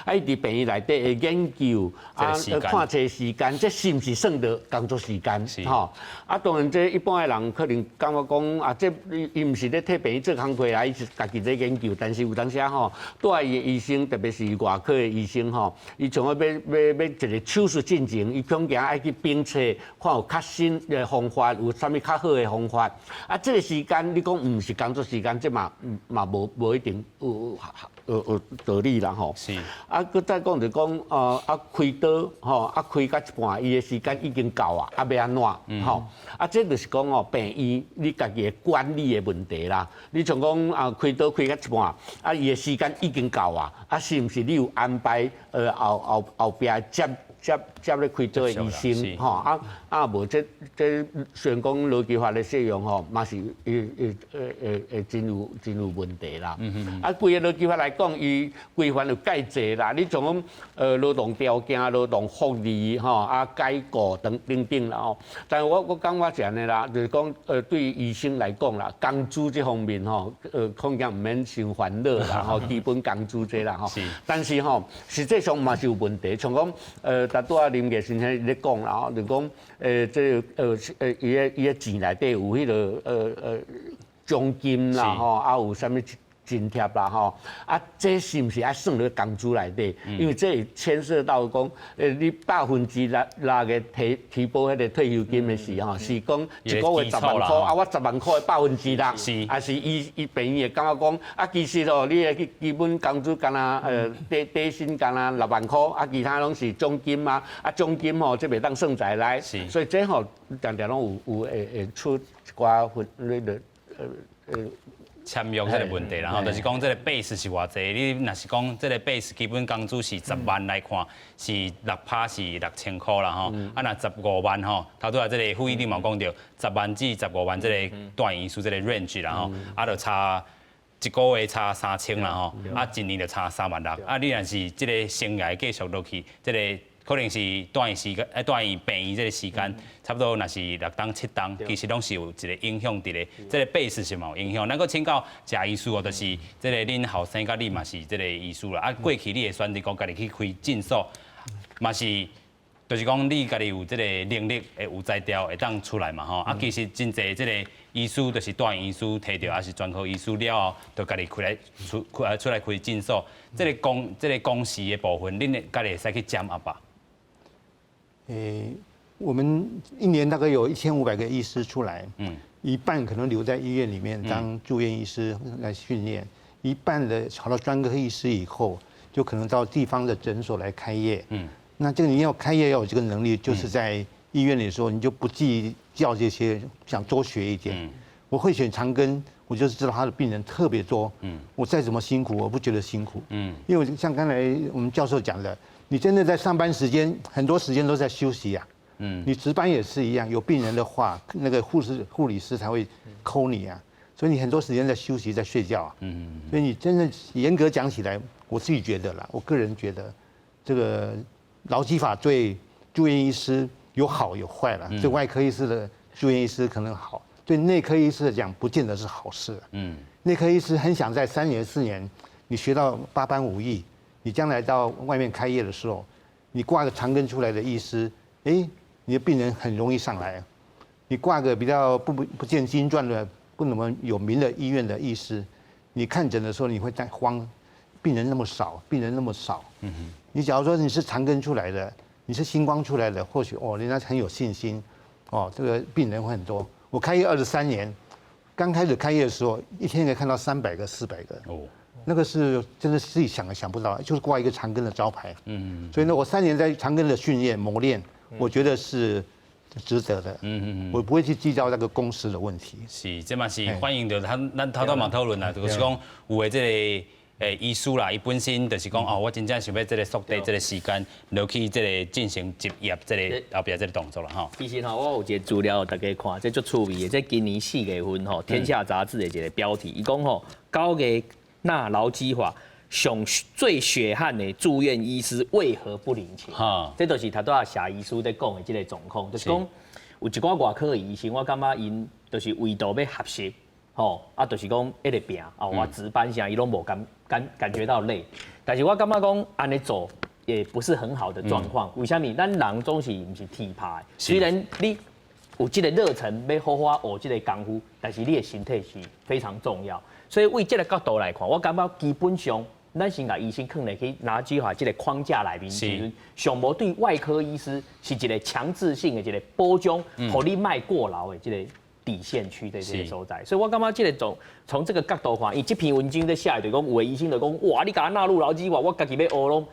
啊，伊佇病院內底的研究啊，看冊時間，這是毋是算著工作時間？吼，啊，當然這一般的人可能感覺講啊，這伊伊毋是咧替病院做工課啦，伊是家己咧研究。但是有當時啊吼，住院的醫生，特別是外科的醫生吼，伊像欲欲欲欲一個手術進前，伊恐驚愛去評冊，看有較新的方法，有啥物較好的方法。啊，這個時間你講毋是工作時間，這嘛嘛無無一定有有有道理啦吼。啊，閣再講就講，啊開刀吼，啊開到一半，伊的時間已經到啊，啊欲按怎吼？啊，這就是講哦，病院你家己的管理的問題啦。你像講啊，開刀開到一半，啊伊的時間已經到啊，啊是毋是你有安排後後後壁接接接咧開刀的醫生吼？啊啊無這這雖然講勞基法的適用吼，嘛是會會會會會真有真有問題啦。啊，規个勞基法來講，伊規範有蓋濟啦。你像講勞動條件、勞動福利吼，啊解雇等等等啦吼。但是我我感覺是按呢啦，就是講對醫生來講啦，工資這方面吼，恐驚毋免傷煩惱啦吼，基本工資這啦吼。但是吼，實際上嘛是有問題，像講頭拄仔林傑先生咧講啦吼，就講這個伊个伊个錢內底有彼個獎金啦吼，啊有啥物津貼啦吼，啊這是毋是愛算佇工資內底？因為這會牽涉到講，你6%的提提報彼個退休金的時吼，是講一個月十萬箍，啊我十萬箍的6%，還是伊伊病院會感覺講，啊其實哦，你的基本工資敢若底底薪敢若6萬箍，啊其他攏是獎金啊，啊獎金吼這袂當算在內，所以這吼定定攏有有會會出一寡分那個簽約這個問題啦，吼，就是講這個 base 是偌濟，你若是講這個 base 基本工資是十萬來看，是6趴是6000箍啦，吼，啊若十五萬吼，頭拄仔這個副院長嘛講著，10萬至15萬這個住院醫師這個 range 啦，吼，啊就差一個月差3000啦，吼，啊一年就差3萬6，啊你若是這個生涯繼續落去，這個可能是住院時間，住院病院這個時間，差不多若是6冬7冬，其實攏是有一個影響佇咧，這個 base 是嘛有影響。咱閣請教謝醫師哦，就是這個恁後生佮你嘛是這個醫師啦，啊過去你會選擇講家己去開診所，嘛是，就是講你家己有這個能力，會有才調，會當出來嘛吼。啊，其實真濟這個醫師，就是住院醫師提著，抑是專科醫師了後，就家己開來出開出來開診所。這個工這個工時的部分，恁家己會使去掌握吧？欸，我們一年大概有1500個醫師出來，一半可能留在醫院裡面當住院醫師來訓練，一半的考到專科醫師以後，就可能到地方的診所來開業。那這個你要開業要有這個能力，就是在醫院裡的時候，你就不計較這些，想多學一點。我會選長庚，我就是知道他的病人特別多。我再怎麼辛苦，我不覺得辛苦。因為像剛才我們教授講的，你真的在上班時間，很多時間都在休息呀。你值班也是一樣，有病人的話，那個護士、護理師才會 call 你啊。所以你很多時間在休息，在睡覺啊。所以你真的嚴格講起來，我自己覺得啦，我個人覺得，這個勞基法對住院醫師有好有壞啦。對外科醫師的住院醫師可能好，對內科醫師來講不見得是好事。內科醫師很想在3年4年，你學到八般武藝，你將來到外面開業的時候，你掛個長庚出來的醫師，哎，你的病人很容易上來。你掛個比較不見經傳的、不那麼有名的醫院的醫師，你看診的時候你會在慌，病人那麼少，病人那麼少。你假如說你是長庚出來的，你是新光出來的，或許哦，人家很有信心，哦，這個病人會很多。我開業23年，剛開始開業的時候，一天可以看到300個、400個。哦，那個是真的是自己想都想不到，就是掛一個長庚的招牌。所以呢，我3年在長庚的訓練磨練，我覺得是值得的。我不會去計較那個工時的問題。是，這嘛是反映著咱頭拄嘛討論啦，就是講有的這個醫師啦，伊本身就是講哦，我真正想欲這個縮短這個時間，落去這個進行執業這個後壁這個動作啦吼。其實吼，我有一個資料，大家看，這足趣味的。這今年4月份吼，《天下雜誌》的一個標題，伊講吼，9月納勞基法上最血汗的住院醫師為何不領錢？這就是頭拄仔謝醫師咧講的這個狀況，就是講有一寡外科的醫生，我感覺𪜶就是為著欲學習，吼，啊，就是講一直拚，啊，我值班啥，伊攏無感覺到累，但是我感覺講按呢做也不是很好的狀況。為啥物？咱人總是毋是鐵拍的，雖然你有這個熱忱欲好好學這個功夫，但是你的身體是非常重要。所以為這個角度來看，我感覺基本上咱先共醫生囥入去勞基法這個框架內面，時陣上無對外科醫師是一個強制性的一個保障，予你莫過勞的這個底線區的這個所在，所以我感覺這個從這個角度看，伊這篇文章咧寫的就講，有的醫生就講，哇，你共我納入勞基法，我家己欲學攏，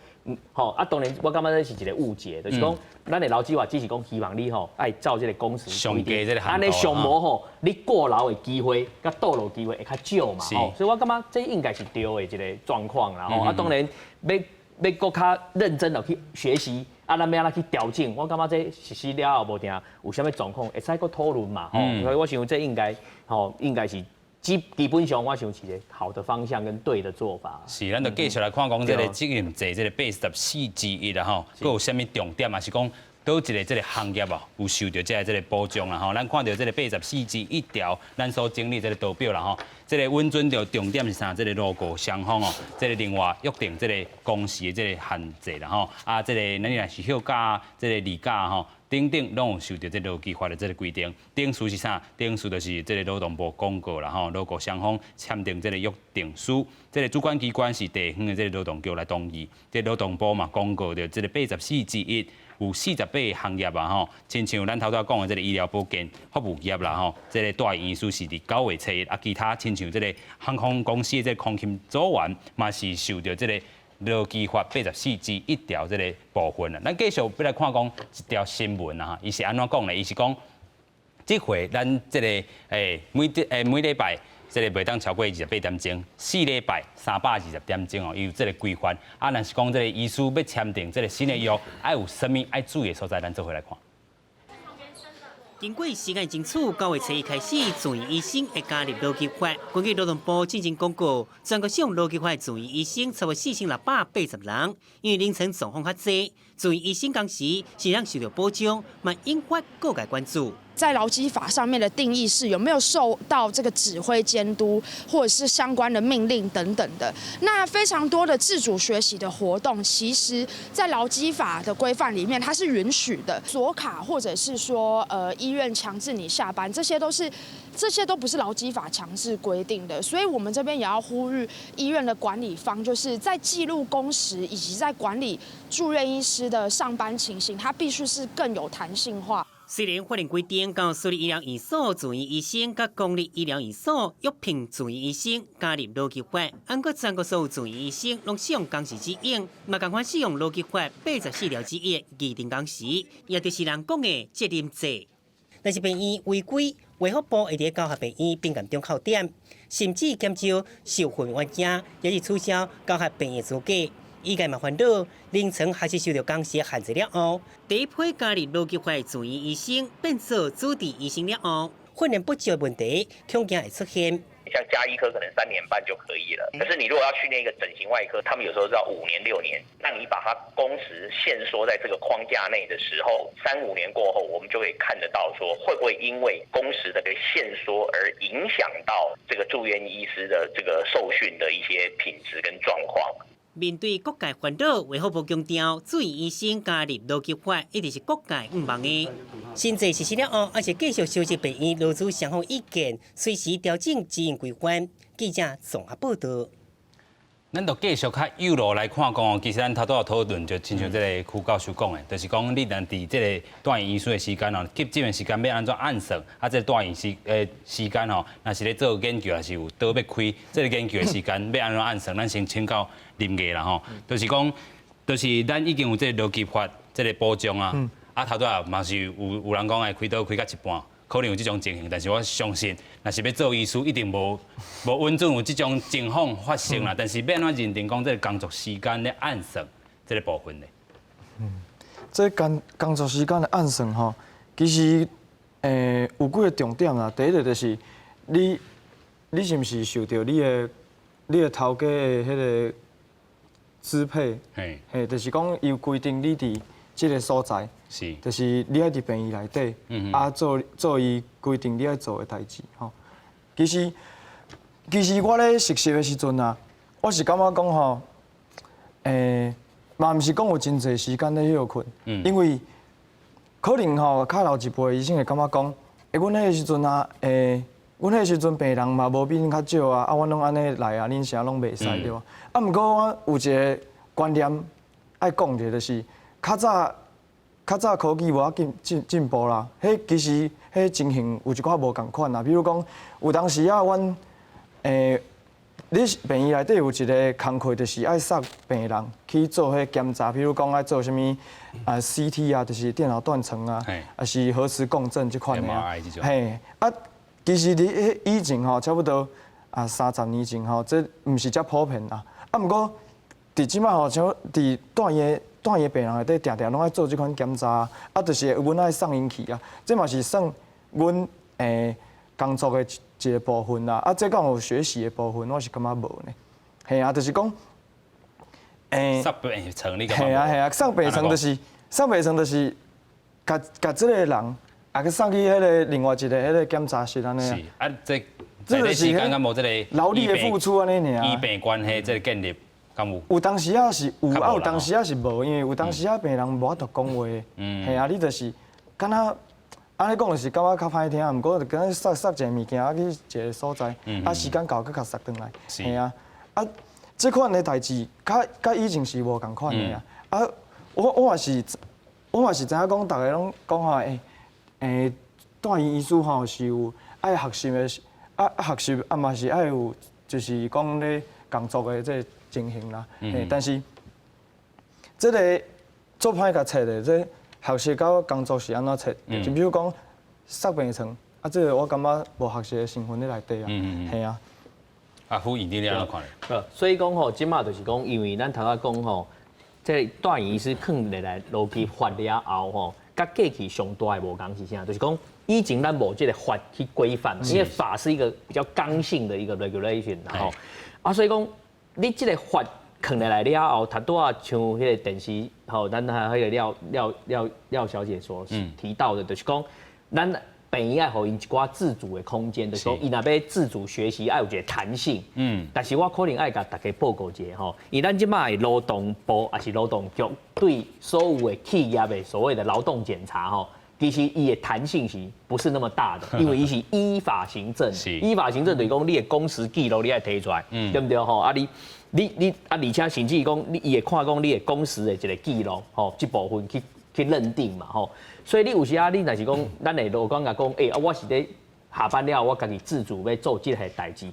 吼，啊，當然我感覺這是一個誤解，就是講，咱的勞基法只是講希望你吼愛照這個工時規定，按呢上無吼，你過勞的機會佮倒落機會會較少嘛，吼，所以我感覺這應該是對的一個狀況啦，吼，啊，當然欲欲閣較認真的去學習。啊，咱欲按怎去調整？我感覺這實施了後無定有啥物狀況，會使閣討論嘛。吼，所以我想這應該，吼，應該是基本上，我想是一個好的方向跟對的做法。是，咱就繼續來看講這個責任制這個84之1啦，吼，閣有啥物重點啊？是講佗一個這個行業啊，有受著這個保障啦，吼。咱看著這個84之1條，咱所整理這個圖表啦，吼。這個允准著重點是啥？這個勞雇雙方哦，這個另外約定這個工時的這個限制啦，吼。啊，這個咱若是休假、這個例假吼，等等，攏有受著這個勞基法的這個規定。定書是啥？定書就是這個勞動部公告啦，吼，勞雇雙方簽訂這個約定書。這個主管機關是地方的這個勞動局來同意。這個勞動部嘛公告著這個84之1。有48個行業啊吼，親像咱頭拄仔講的這個醫療保健服務業啦吼，這個住院醫師是佇9月初1，啊，其他親像這個航空公司的這個空勤組員嘛是受著這個勞基法84之1條這個部分啦。咱繼續欲來看講一條新聞啊，伊是按怎講咧？伊是講，這回咱這個每禮拜這個袂當超過28點鐘，4禮拜320點鐘哦，伊有這個規範。啊，若是講這個醫師欲簽訂這個新的約，愛有啥物愛注意的所在，咱做伙來看。經過時間爭取，9月初1開始，住院醫生會加入勞基法。根據勞動部進前公告，全國使用勞基法的住院醫生超過4680人。因為臨床狀況較濟，住院醫生工時是讓受到保障，嘛引發各界關注。在勞基法上面的定義是有沒有受到這個指揮監督，或者是相關的命令等等的。那非常多的自主學習的活動，其實在勞基法的規範裡面，它是允許的。鎖卡或者是說，醫院強制你下班，這些都不是勞基法強制規定的。所以，我們這邊也要呼籲醫院的管理方，就是在記錄工時以及在管理住院醫師的上班情形，它必須是更有彈性化。雖然法令規定，到私立醫療院所住院醫生佮公立醫療院所約聘住院醫生加入勞基法，毋過全國所有住院醫生攏使用工時指引，嘛仝款使用勞基法84條之1的議定工時，也就是人講的責任制。若是病院違規，衛福部會佇九合病院變嚴重扣點，甚至減少受訓員證，也是取消九合病院資格。醫界嘛煩惱，臨床學習受著工時限制了後，第一批加入勞基法住院醫生變做主治醫生了後，訓練不足的問題恐驚會出現。像家醫科可能3年半就可以了，可是你如果要訓練一個整形外科，他們有時候是要5年6年。那你把它工時限縮在這個框架內的時候，三五年過後，我們就可以看得到，說會不會因為工時的個限縮而影響到這個住院醫師的這個受訓的一些品質跟狀況。面對各界煩惱，衛福部強調，住院醫生加入勞基法一直是各界向望的。新制實施了後，還是繼續收集病院勞資雙方意見，隨時調整指引規範。記者綜合報道。咱就繼續較幼路來看講，其實咱頭拄仔討論就親像這個邱教授講的，就是講你若佇這個住院醫師的時間哦，急診的時間欲按怎按算？啊，這個住院時間吼，若是咧做研究，還是有刀欲開，這個研究的時間欲按怎按算？咱先請教林毅啦吼，就是講，就是咱已經有這個勞基法這個保障啊，啊頭拄仔嘛是有人講會開刀開到一半。可能有這種情形，但是我相信，若是欲做醫師，一定無允准有這種情況發生啦。但是欲按怎認定講這個工作時間咧按算這個部分咧？嗯，這工作時間的按算吼，其實有幾個重點啦。第一個就是你是毋是受著你的頭家的彼個支配？嘿，就是講伊有規定你佇這個所在。就是你愛佇病院內底，啊做做伊規定你愛做的代誌吼。其實我咧實習的時陣啊，我是感覺講吼，嘛毋是講有真濟時間咧歇睏，因為可能吼較老一輩醫生會感覺講，阮彼個時陣啊，阮彼個時陣病人嘛無比恁較少啊，啊，阮攏按呢來啊，恁啥攏袂使對無？啊，毋過我有一個觀念愛講者，就是較早。較早科技無遐緊進步啦，彼其實彼情形有一寡無仝款啦。比如講，有當時啊，阮你病院內底有一個工課，就是愛送病人去做彼檢查，比如講愛做啥物啊 CT 啊，就是電腦斷層啊，抑是核磁共振這款的啊。嘿，啊，其實佇彼以前吼，差不多啊30年前吼，這毋是遮普遍啦。啊，毋過佇這擺吼，像佇住院病人內底，定定攏愛做這款檢查，啊，就是阮愛送𪜶去啊，這嘛是算阮工作的一個部分啦。啊，這敢有學習的部分，我是感覺無呢。嘿啊，就是講，送病床你嘿啊嘿啊，送病床就是送病床就是，共共這個人啊去送去彼個另外一個彼個檢查室按呢。是啊，這這個時間敢無這個勞力的付出按呢爾。醫病關係這個建立。敢有？有當時仔是有，啊有當時仔是無，因為有當時仔病人無法度講話，嘿啊，你就是敢若按呢講就是感覺較歹聽，毋過就敢若送送一个物件啊去一个所在，啊時間到閣共送轉來，嘿啊，啊這款的代誌，較佮以前是無仝款的啊。啊，我嘛是知影講，逐家攏講吼，住院醫師吼是有愛學習的，啊學習啊嘛是愛有，就是講咧工作的這個情形啦，但是這個做歹共切的，這學習佮工作是按怎切？就比如講送病床，啊，這個我感覺無學習的成分佇內底啊，嘿啊。啊，副院長你按怎看咧？所以講吼，這馬就是講，因為咱頭仔講吼，這個住院醫師囥入來勞基法了後吼，佮過去上大的無仝是啥？就是講以前咱無這個法去規範，因為法是一個比較剛性的一個 regulation，吼，啊，所以講。你這個法囥入來了後，頭拄仔像彼個電視吼，咱還彼個廖小姐所提到的，就是講，咱病院愛予𪜶一寡自主的空間，就是講伊若欲自主學習，愛有一個彈性。但是我可能愛共大家報告一下吼，以咱這馬的勞動部抑是勞動局對所有的企業的所謂的勞動檢查吼，其實伊的彈性是不是那麼大的？因為伊是依法行政，依法行政就是講你的工時記錄你愛提出來，對毋對吼？啊你你你啊，而且甚至講你伊會看講你的工時的一個記錄吼，這部分去認定嘛吼。所以你有時啊，你若是講咱的勞工共講，欸，啊我是咧下班了後，我家己自主欲做這個代誌，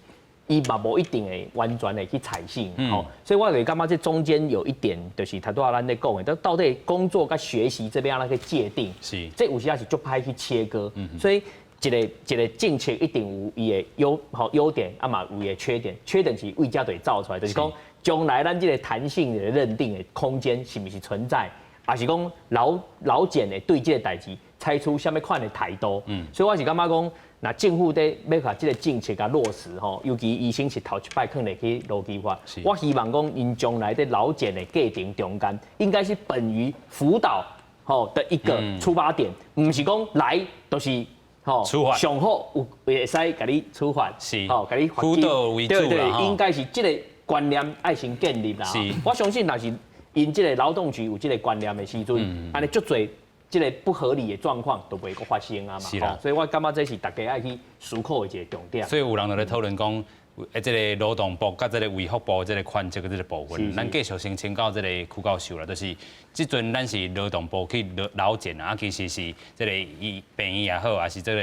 伊嘛無一定會完全會去採信，吼，所以我就感覺這中間有一點，就是頭拄仔咱咧講的，到底工作佮學習這欲按怎去界定？這有時也是足歹去切割，所以一个一个政策一定有伊的優吼優點，啊嘛有伊的缺點，缺點是為遮就會走出來，就是講將來咱這个彈性的認定的空間是毋是存在，抑是講勞勞檢會對這个代誌採取啥物款的態度？所以我是感覺講，若政府咧欲共這个政策共落實吼，尤其醫生是頭一擺囥入去勞基法，我希望講𪜶將來佇勞檢的過程中間，應該是本於輔導吼的一個出發點，毋是講來就是吼上好有會使共你處罰，吼共你輔導為主。對對，應該是這個觀念愛先建立啦。我相信若是𪜶這个勞動局有這个觀念的時陣，按呢足濟這个不合理的狀況都袂閣發生啊嘛。所以我感覺這是大家愛去思考的一個重點。所以有人就咧討論講，這个勞動部佮這个衛福部這个權責的這个部分，咱繼續先請教這个邱教授啦，就是這陣咱是勞動部去勞勞檢啊，其實是這个醫病院也好，抑是這个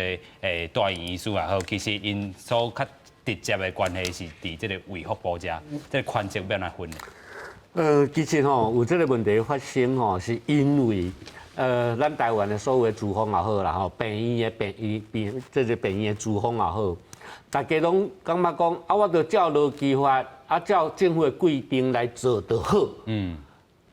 大院醫師也好，其實𪜶所較直接的關係是佇這个衛福部遮，這个權責欲按怎分？其實吼有這个問題發生吼，是因為咱台灣的所有的資方也好啦吼，病院的病院病，這个病院的資方也好，大家攏感覺講啊，我著照勞基法啊，照政府的規定來做就好。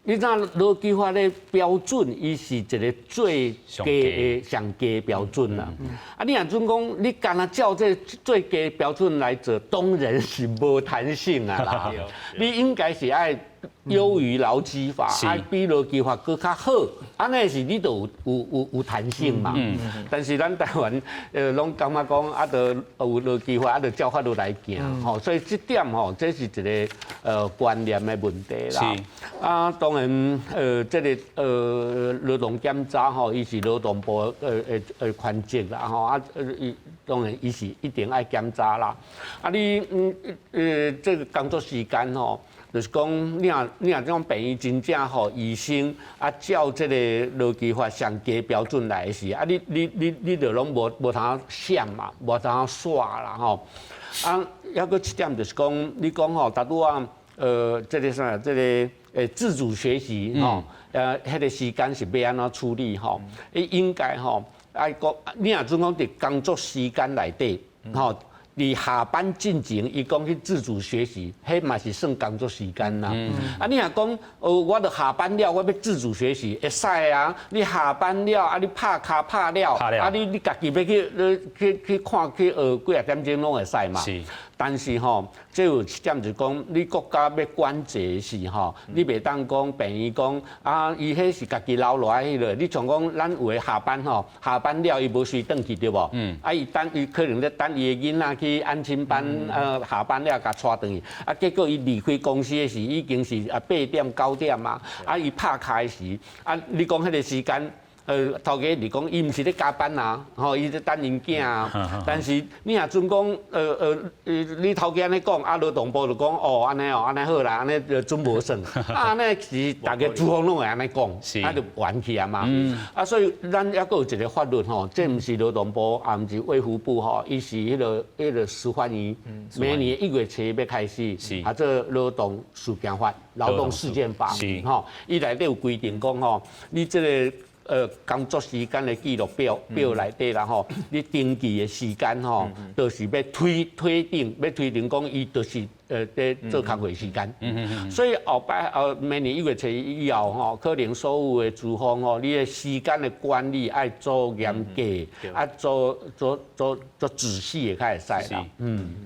你知勞基法的標準，伊是一个最低的上低標準啦。啊，你若準講，你干焦照這最低標準來做，當然是無彈性啊啦。你應該是愛優於勞基法，愛比勞基法閣較好，按呢是你就有有有有彈性嘛。但是咱台灣攏感覺講啊，著有勞基法，啊，著照法律來行吼，所以這點吼，這是一个觀念的問題啦。啊，當然這个勞動檢查吼，伊是勞動部權責啦吼，啊伊當然伊是一定愛檢查啦。啊，你這个工作時間吼，就是講，你若這種病院真正吼，醫生啊照這个勞基法上低標準來時，啊你你你你就攏無無通閃嘛，無通耍啦吼。啊，抑閣一點就是講，你講吼，頭拄仔這个啥，這个自主學習吼，彼个時間是欲按怎處理吼？伊應該吼，愛講，你若準講佇工作時間內底吼，佇下班進前，伊講去自主學習，彼嘛是算工作時間啦。啊，你若講，我著下班了，我欲自主學習，會使啊。你下班了，啊，你拍跤拍了，啊，你你家己欲去去去看去學幾仔點鐘攏會使嘛。但是吼，這有一點就是講，你國家欲管制時吼，你袂當講病院講啊，伊彼是家己留落來彼个。你像講，咱有的下班吼，下班了伊無隨轉去對無？啊，伊等伊可能咧等伊的囡仔去安親班，下班了共帶轉去。啊，結果伊離開公司的時，已經是啊8點9點啊。啊，伊拍跤的時，啊，你講彼个時間。頭家是講，伊毋是咧加班啊，吼，伊咧等𪜶囝啊。但是你若準講，你頭家按呢講，啊，勞動部就講，哦，按呢哦，按呢好啦，按呢就準無算。啊，按呢是逐个資方攏會按呢講，啊，就完去啊嘛。啊，所以咱抑閣有一个法律吼，這毋是勞動部，也毋是衛福部吼，伊是彼个司法院，明年1月初欲開始，啊，這勞動事件法、勞動事件法，吼，伊內底有規定講吼，你這个工作時間的記錄表表內底啦吼，你登記的時間吼，就是欲推推定，欲推定講伊就是佇做工課時間。所以後擺明年1月初以後吼，可能所有的資方吼，你的時間的管理愛做嚴格，愛做做做做仔細的較會使啦。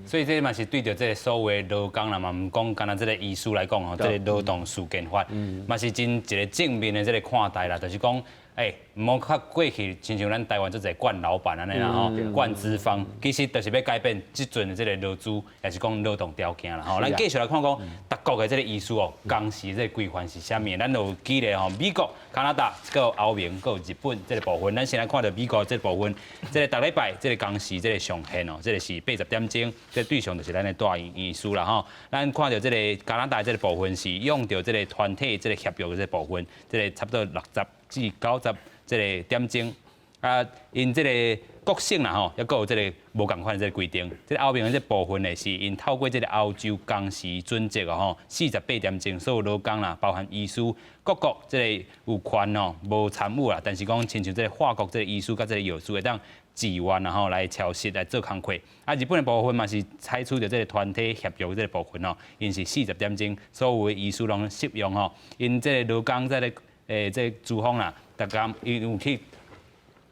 所以這嘛是對著這个所謂勞工啦嘛，毋講干焦這个醫師來講吼，這个勞動事件法嘛是真一个正面的這个看待啦，就是講，欸，毋好較過去，親像咱台灣足濟慣老闆按呢啦吼，慣資方，其實就是欲改變這陣的這个勞資，抑是講勞動條件啦吼。咱繼續來看講，逐國的這个醫師哦，工時這个規範是啥物？咱有記咧吼，美國、加拿大、閣有歐盟、閣有日本這个部分。咱先來看著美國這个部分，這个逐禮拜這个工時這个上限哦，這个是80點鐘，這个對象就是咱的大醫醫師啦吼。咱看著這个加拿大這个部分是用著這个團體這个協約的這个部分，這个差不多60至90這个點鐘，啊，𪜶這个國省啦吼，猶閣有這个無仝款的這个規定。這个歐盟的這个部分呢，是𪜶透過這个歐洲工時準則哦吼，48點鐘，所有勞工啦，包含醫師，各國這个有權哦，無參與啦。但是講親像這个法國這个醫師佮這个藥師會當自願啦吼來超時來做工課。啊，日本的部分嘛是採取著這个團體協約這个部分哦，𪜶是40點鐘，所有的醫師攏適用吼。𪜶這个勞工這个這个資方啦，逐工𪜶有去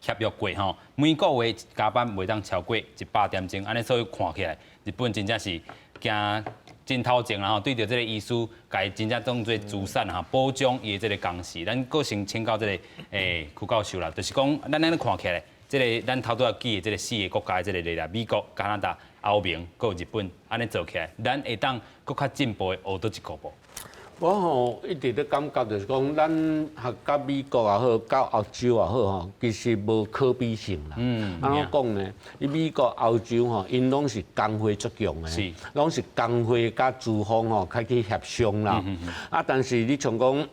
協約過吼，每個月加班袂當超過100點鐘，按呢所以看起來，日本真正是行真頭前啦吼，對著這个醫師，共伊真正當做資產吼，保障伊的這个工時。咱閣先請教這个邱教授啦，就是講咱按呢看起來，這个咱頭拄仔舉的這个四个國家的這个例啦，美國、加拿大、歐盟、閣日本，按呢做起來，咱會當閣較進步的學佗一步無？我吼一直咧感覺就是講，咱學佮美國也好，佮歐洲也好吼，其實無可比性啦。按怎講呢？伊美國、歐洲吼，𪜶攏是工會足強的，攏是工會佮資方吼較去協商啦。啊，但是你像講，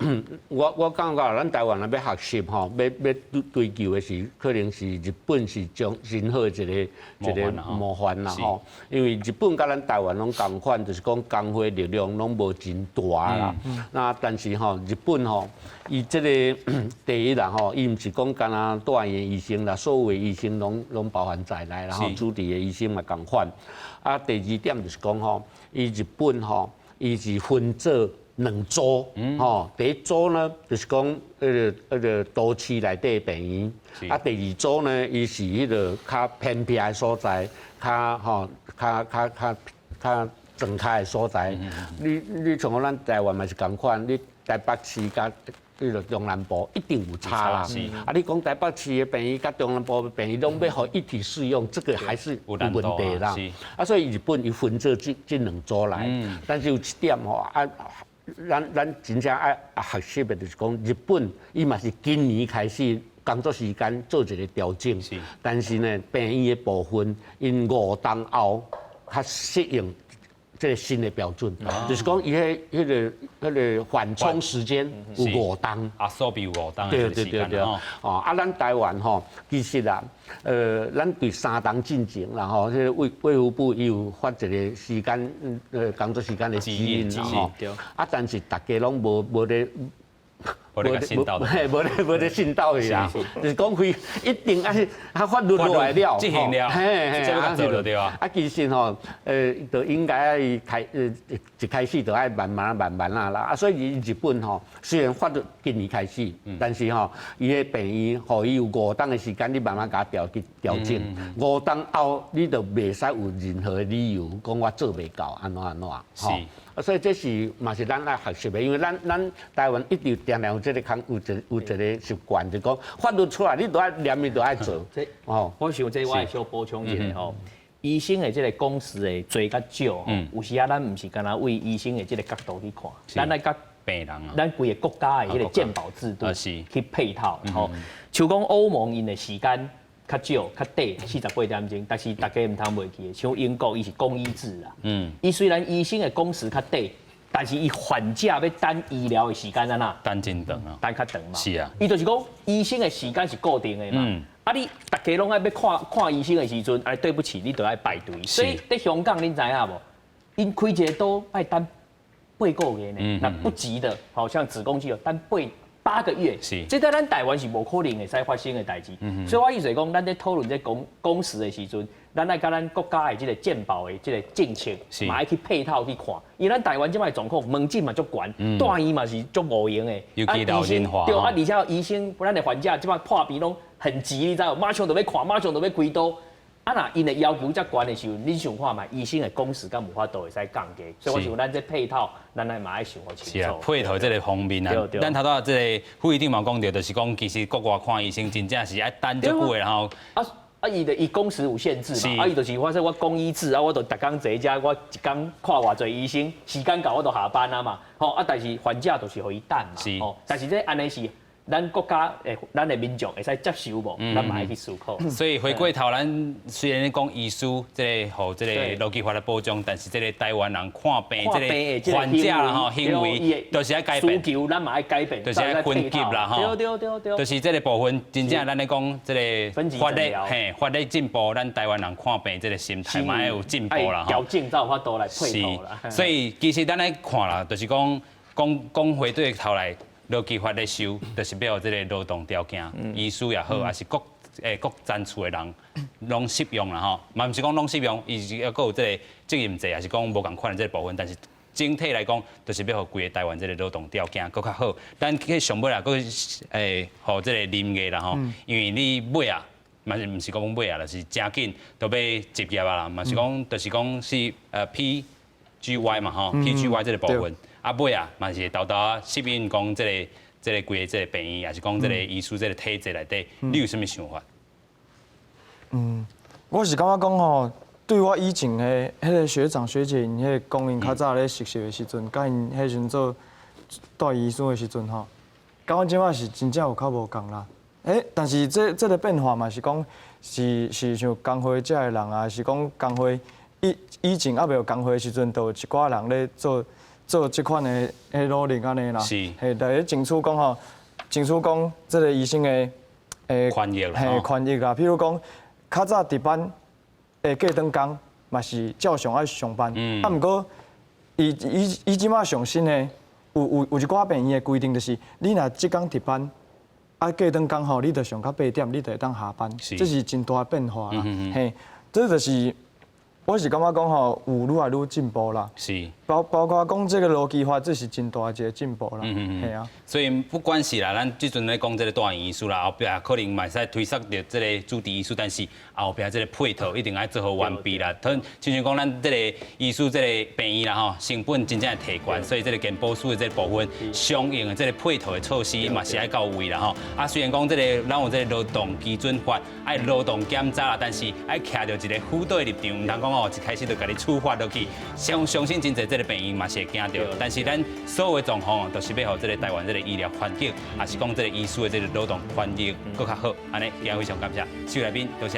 我感覺咱台灣若欲學習吼，欲追求的是，可能是日本是將真好的一個模範啦吼。因為日本佮咱台灣攏仝款，就是講工會力量攏無真大啦。那但是吼，日本吼，伊這个第一啦吼，伊毋是講干焦住院醫生啦，所有的醫生攏包含在內啦吼，主治的醫生嘛仝款。啊，第二點就是講吼，伊日本吼，伊是分做兩組，吼，第一組呢，就是講彼个都市內底病院，啊，第二組呢，伊是彼个較偏僻的所在，較吼，較莊跤的所在，你像講咱台灣嘛是仝款，你台北市佮彼个中南部一定有差啦。啊，你講台北市的病院佮中南部的病院攏欲予一體適用，這個還是有問題啦。啊，所以日本伊分做這兩組來，但是有一點吼啊，咱真正愛學習的就是講，日本伊嘛是今年開始工作時間做一個調整，但是呢，病院的部分𪜶5冬後較適應這個新的標準，就是講伊彼個緩衝時間有五冬，啊，所以有五冬對對對對，哦，啊，咱台灣吼，其實啊，咱佇3冬進前啦吼，這個衛福部伊有發一個時間，工作時間的指引啦吼，啊，但是大家攏無咧。無咧信到，嘿，無咧信到去啦，就是講非一定愛啊法律落來了，執行了，嘿嘿，啊做就對啊。啊，其實吼，就應該愛一開始就愛慢慢慢慢啊啦。啊，所以日本吼，雖然法律今年開始，但是吼，伊的病院予伊有五冬的時間，你慢慢共調去調整。五冬後，你就袂使有任何的理由講我做袂到，按怎按怎。是。啊，所以這是嘛是咱愛學習的，因為咱台灣一直定定有這個空有一個習慣，就講法律出來，你都愛連伊都愛做。這哦，我想這我會小補充一下吼。醫生的這个工時的濟佮少，有時啊，咱毋是干焦為醫生的這个角度去看，咱愛佮病人啊，咱規个國家的彼个健保制度去配套。吼，像講歐盟𪜶的時間較少、較短，48點鐘，但是大家毋通袂記得，像英國伊是公醫制啦，伊雖然醫生的工時較短，但是伊患者欲等醫療的時間按怎？等真長啊，等較長嘛。是啊，伊就是講醫生的時間是固定的嘛。啊，你逐家攏愛欲看看醫生的時陣，哎，對不起，你就愛排隊。所以佇香港，恁知影無？𪜶開一個刀愛等八個月呢。若不急的，好像子宮肌瘤，等8個月。這佇咱台灣是無可能會使發生的代誌。所以我意思講，咱咧討論這工時的時陣，咱愛佮咱國家的這个健保的這个政策，嘛愛去配套去看。因為咱台灣這擺狀況，門診嘛足懸，住院嘛是足無閒的。尤其老人化。對啊，而且醫生，咱的患者這擺破病攏很急，你知無？馬上就欲看，馬上就欲開刀。啊，若𪜶的要求遮懸的時陣，恁想看覓？醫生的工時敢有法度會使降低？所以我想咱這配套，咱愛嘛愛想予清楚。是啊，配套這个方面啊，咱頭拄仔這个副院長嘛講著，就是講其實國外看醫生真正是愛等足久的吼。啊啊！伊的伊工時有限制嘛，啊伊就是反正我公醫制啊，我就逐工坐遮，我一工看偌濟醫生，時間到我就下班啊嘛。吼啊，但是患者就是予伊等嘛。吼，但是這按呢是咱國家的咱的民眾會使接受無？咱嘛愛去思考。所以回過頭，咱雖然講醫師這個予這個勞基法的保障，但是這個台灣人看病這個患者啦吼行為，都是愛改變。需求咱嘛愛改變，就是愛分級啦吼。對對對對。就是這個部分，真正咱咧講這個法律嘿，法律進步，咱台灣人看病這個心態嘛愛有進步啦吼。調整才有法度來配套啦。所以其實咱來看啦，就是講講講回對頭來。勞基法咧修，就是欲予這个勞動條件，醫師也好，抑是各欸各層次的人，攏適用啦吼。嘛毋是講攏適用，伊是猶閣有這個責任制，抑是講無仝款的這个部分。但是整體來講，就是欲予規个台灣這个勞動條件閣較好。咱去上尾啊，閣欸，予這个林藝啦吼，因為你尾啊，嘛是毋是講尾啊，就是誠緊都欲執業啊啦，嘛是講，就是講是PGY 嘛吼，PGY 這个部分。啊，尾啊，嘛是沓沓適應講這个這个規个這个病院，抑是講這個醫師這个體制內底，你有啥物想法？我是感覺講吼，對我以前的彼个學長學姐𪜶彼个講𪜶較早咧實習的時陣，佮𪜶彼時陣做住院醫師的時陣吼，佮阮這擺是真正有較無仝啦。欸，但是這這个變化嘛是講是是像工會遮的人啊，是講工會以以前猶未有工會的時陣，就有一寡人咧做。做這款的的努力按呢啦，嘿，來爭取講吼，爭取講這个醫生的欸權益啦，嘿，權益啦。譬如講，較早值班的隔轉工嘛是照常愛上班，啊，毋過伊伊伊這馬上新的有有有一寡病院的規定，就是你若這工值班，啊隔轉工吼，你著上到8點，你就會當下班，這是真大的變化啦，嘿，這就是。我是感覺講吼，有愈來愈進步啦。包包括講這个勞基法，這是真大一个進步啦。係啊。所以不管是啦，咱這陣咧講這个住院醫師啦，後壁可能嘛會使推捒著這个主治醫師，但是後壁這个配套一定愛做好完備啦。親像講咱這个醫師這个病院啦吼，成本真正會提懸，所以這个健保署的這个部分，相應的這个配套的措施嘛是愛到位啦吼。啊，雖然講這个咱有這个勞動基準法，愛勞動檢查啦，但是愛徛著一个輔導的立場，毋通講哦，一開始就共你處罰落去。相相信真濟這个病院嘛是會驚著，但是咱所有的狀況都是欲予這个台灣這个醫療環境，抑是講這个醫師的這个勞動環境閣較好。按呢，今日非常感謝四位來賓，多謝。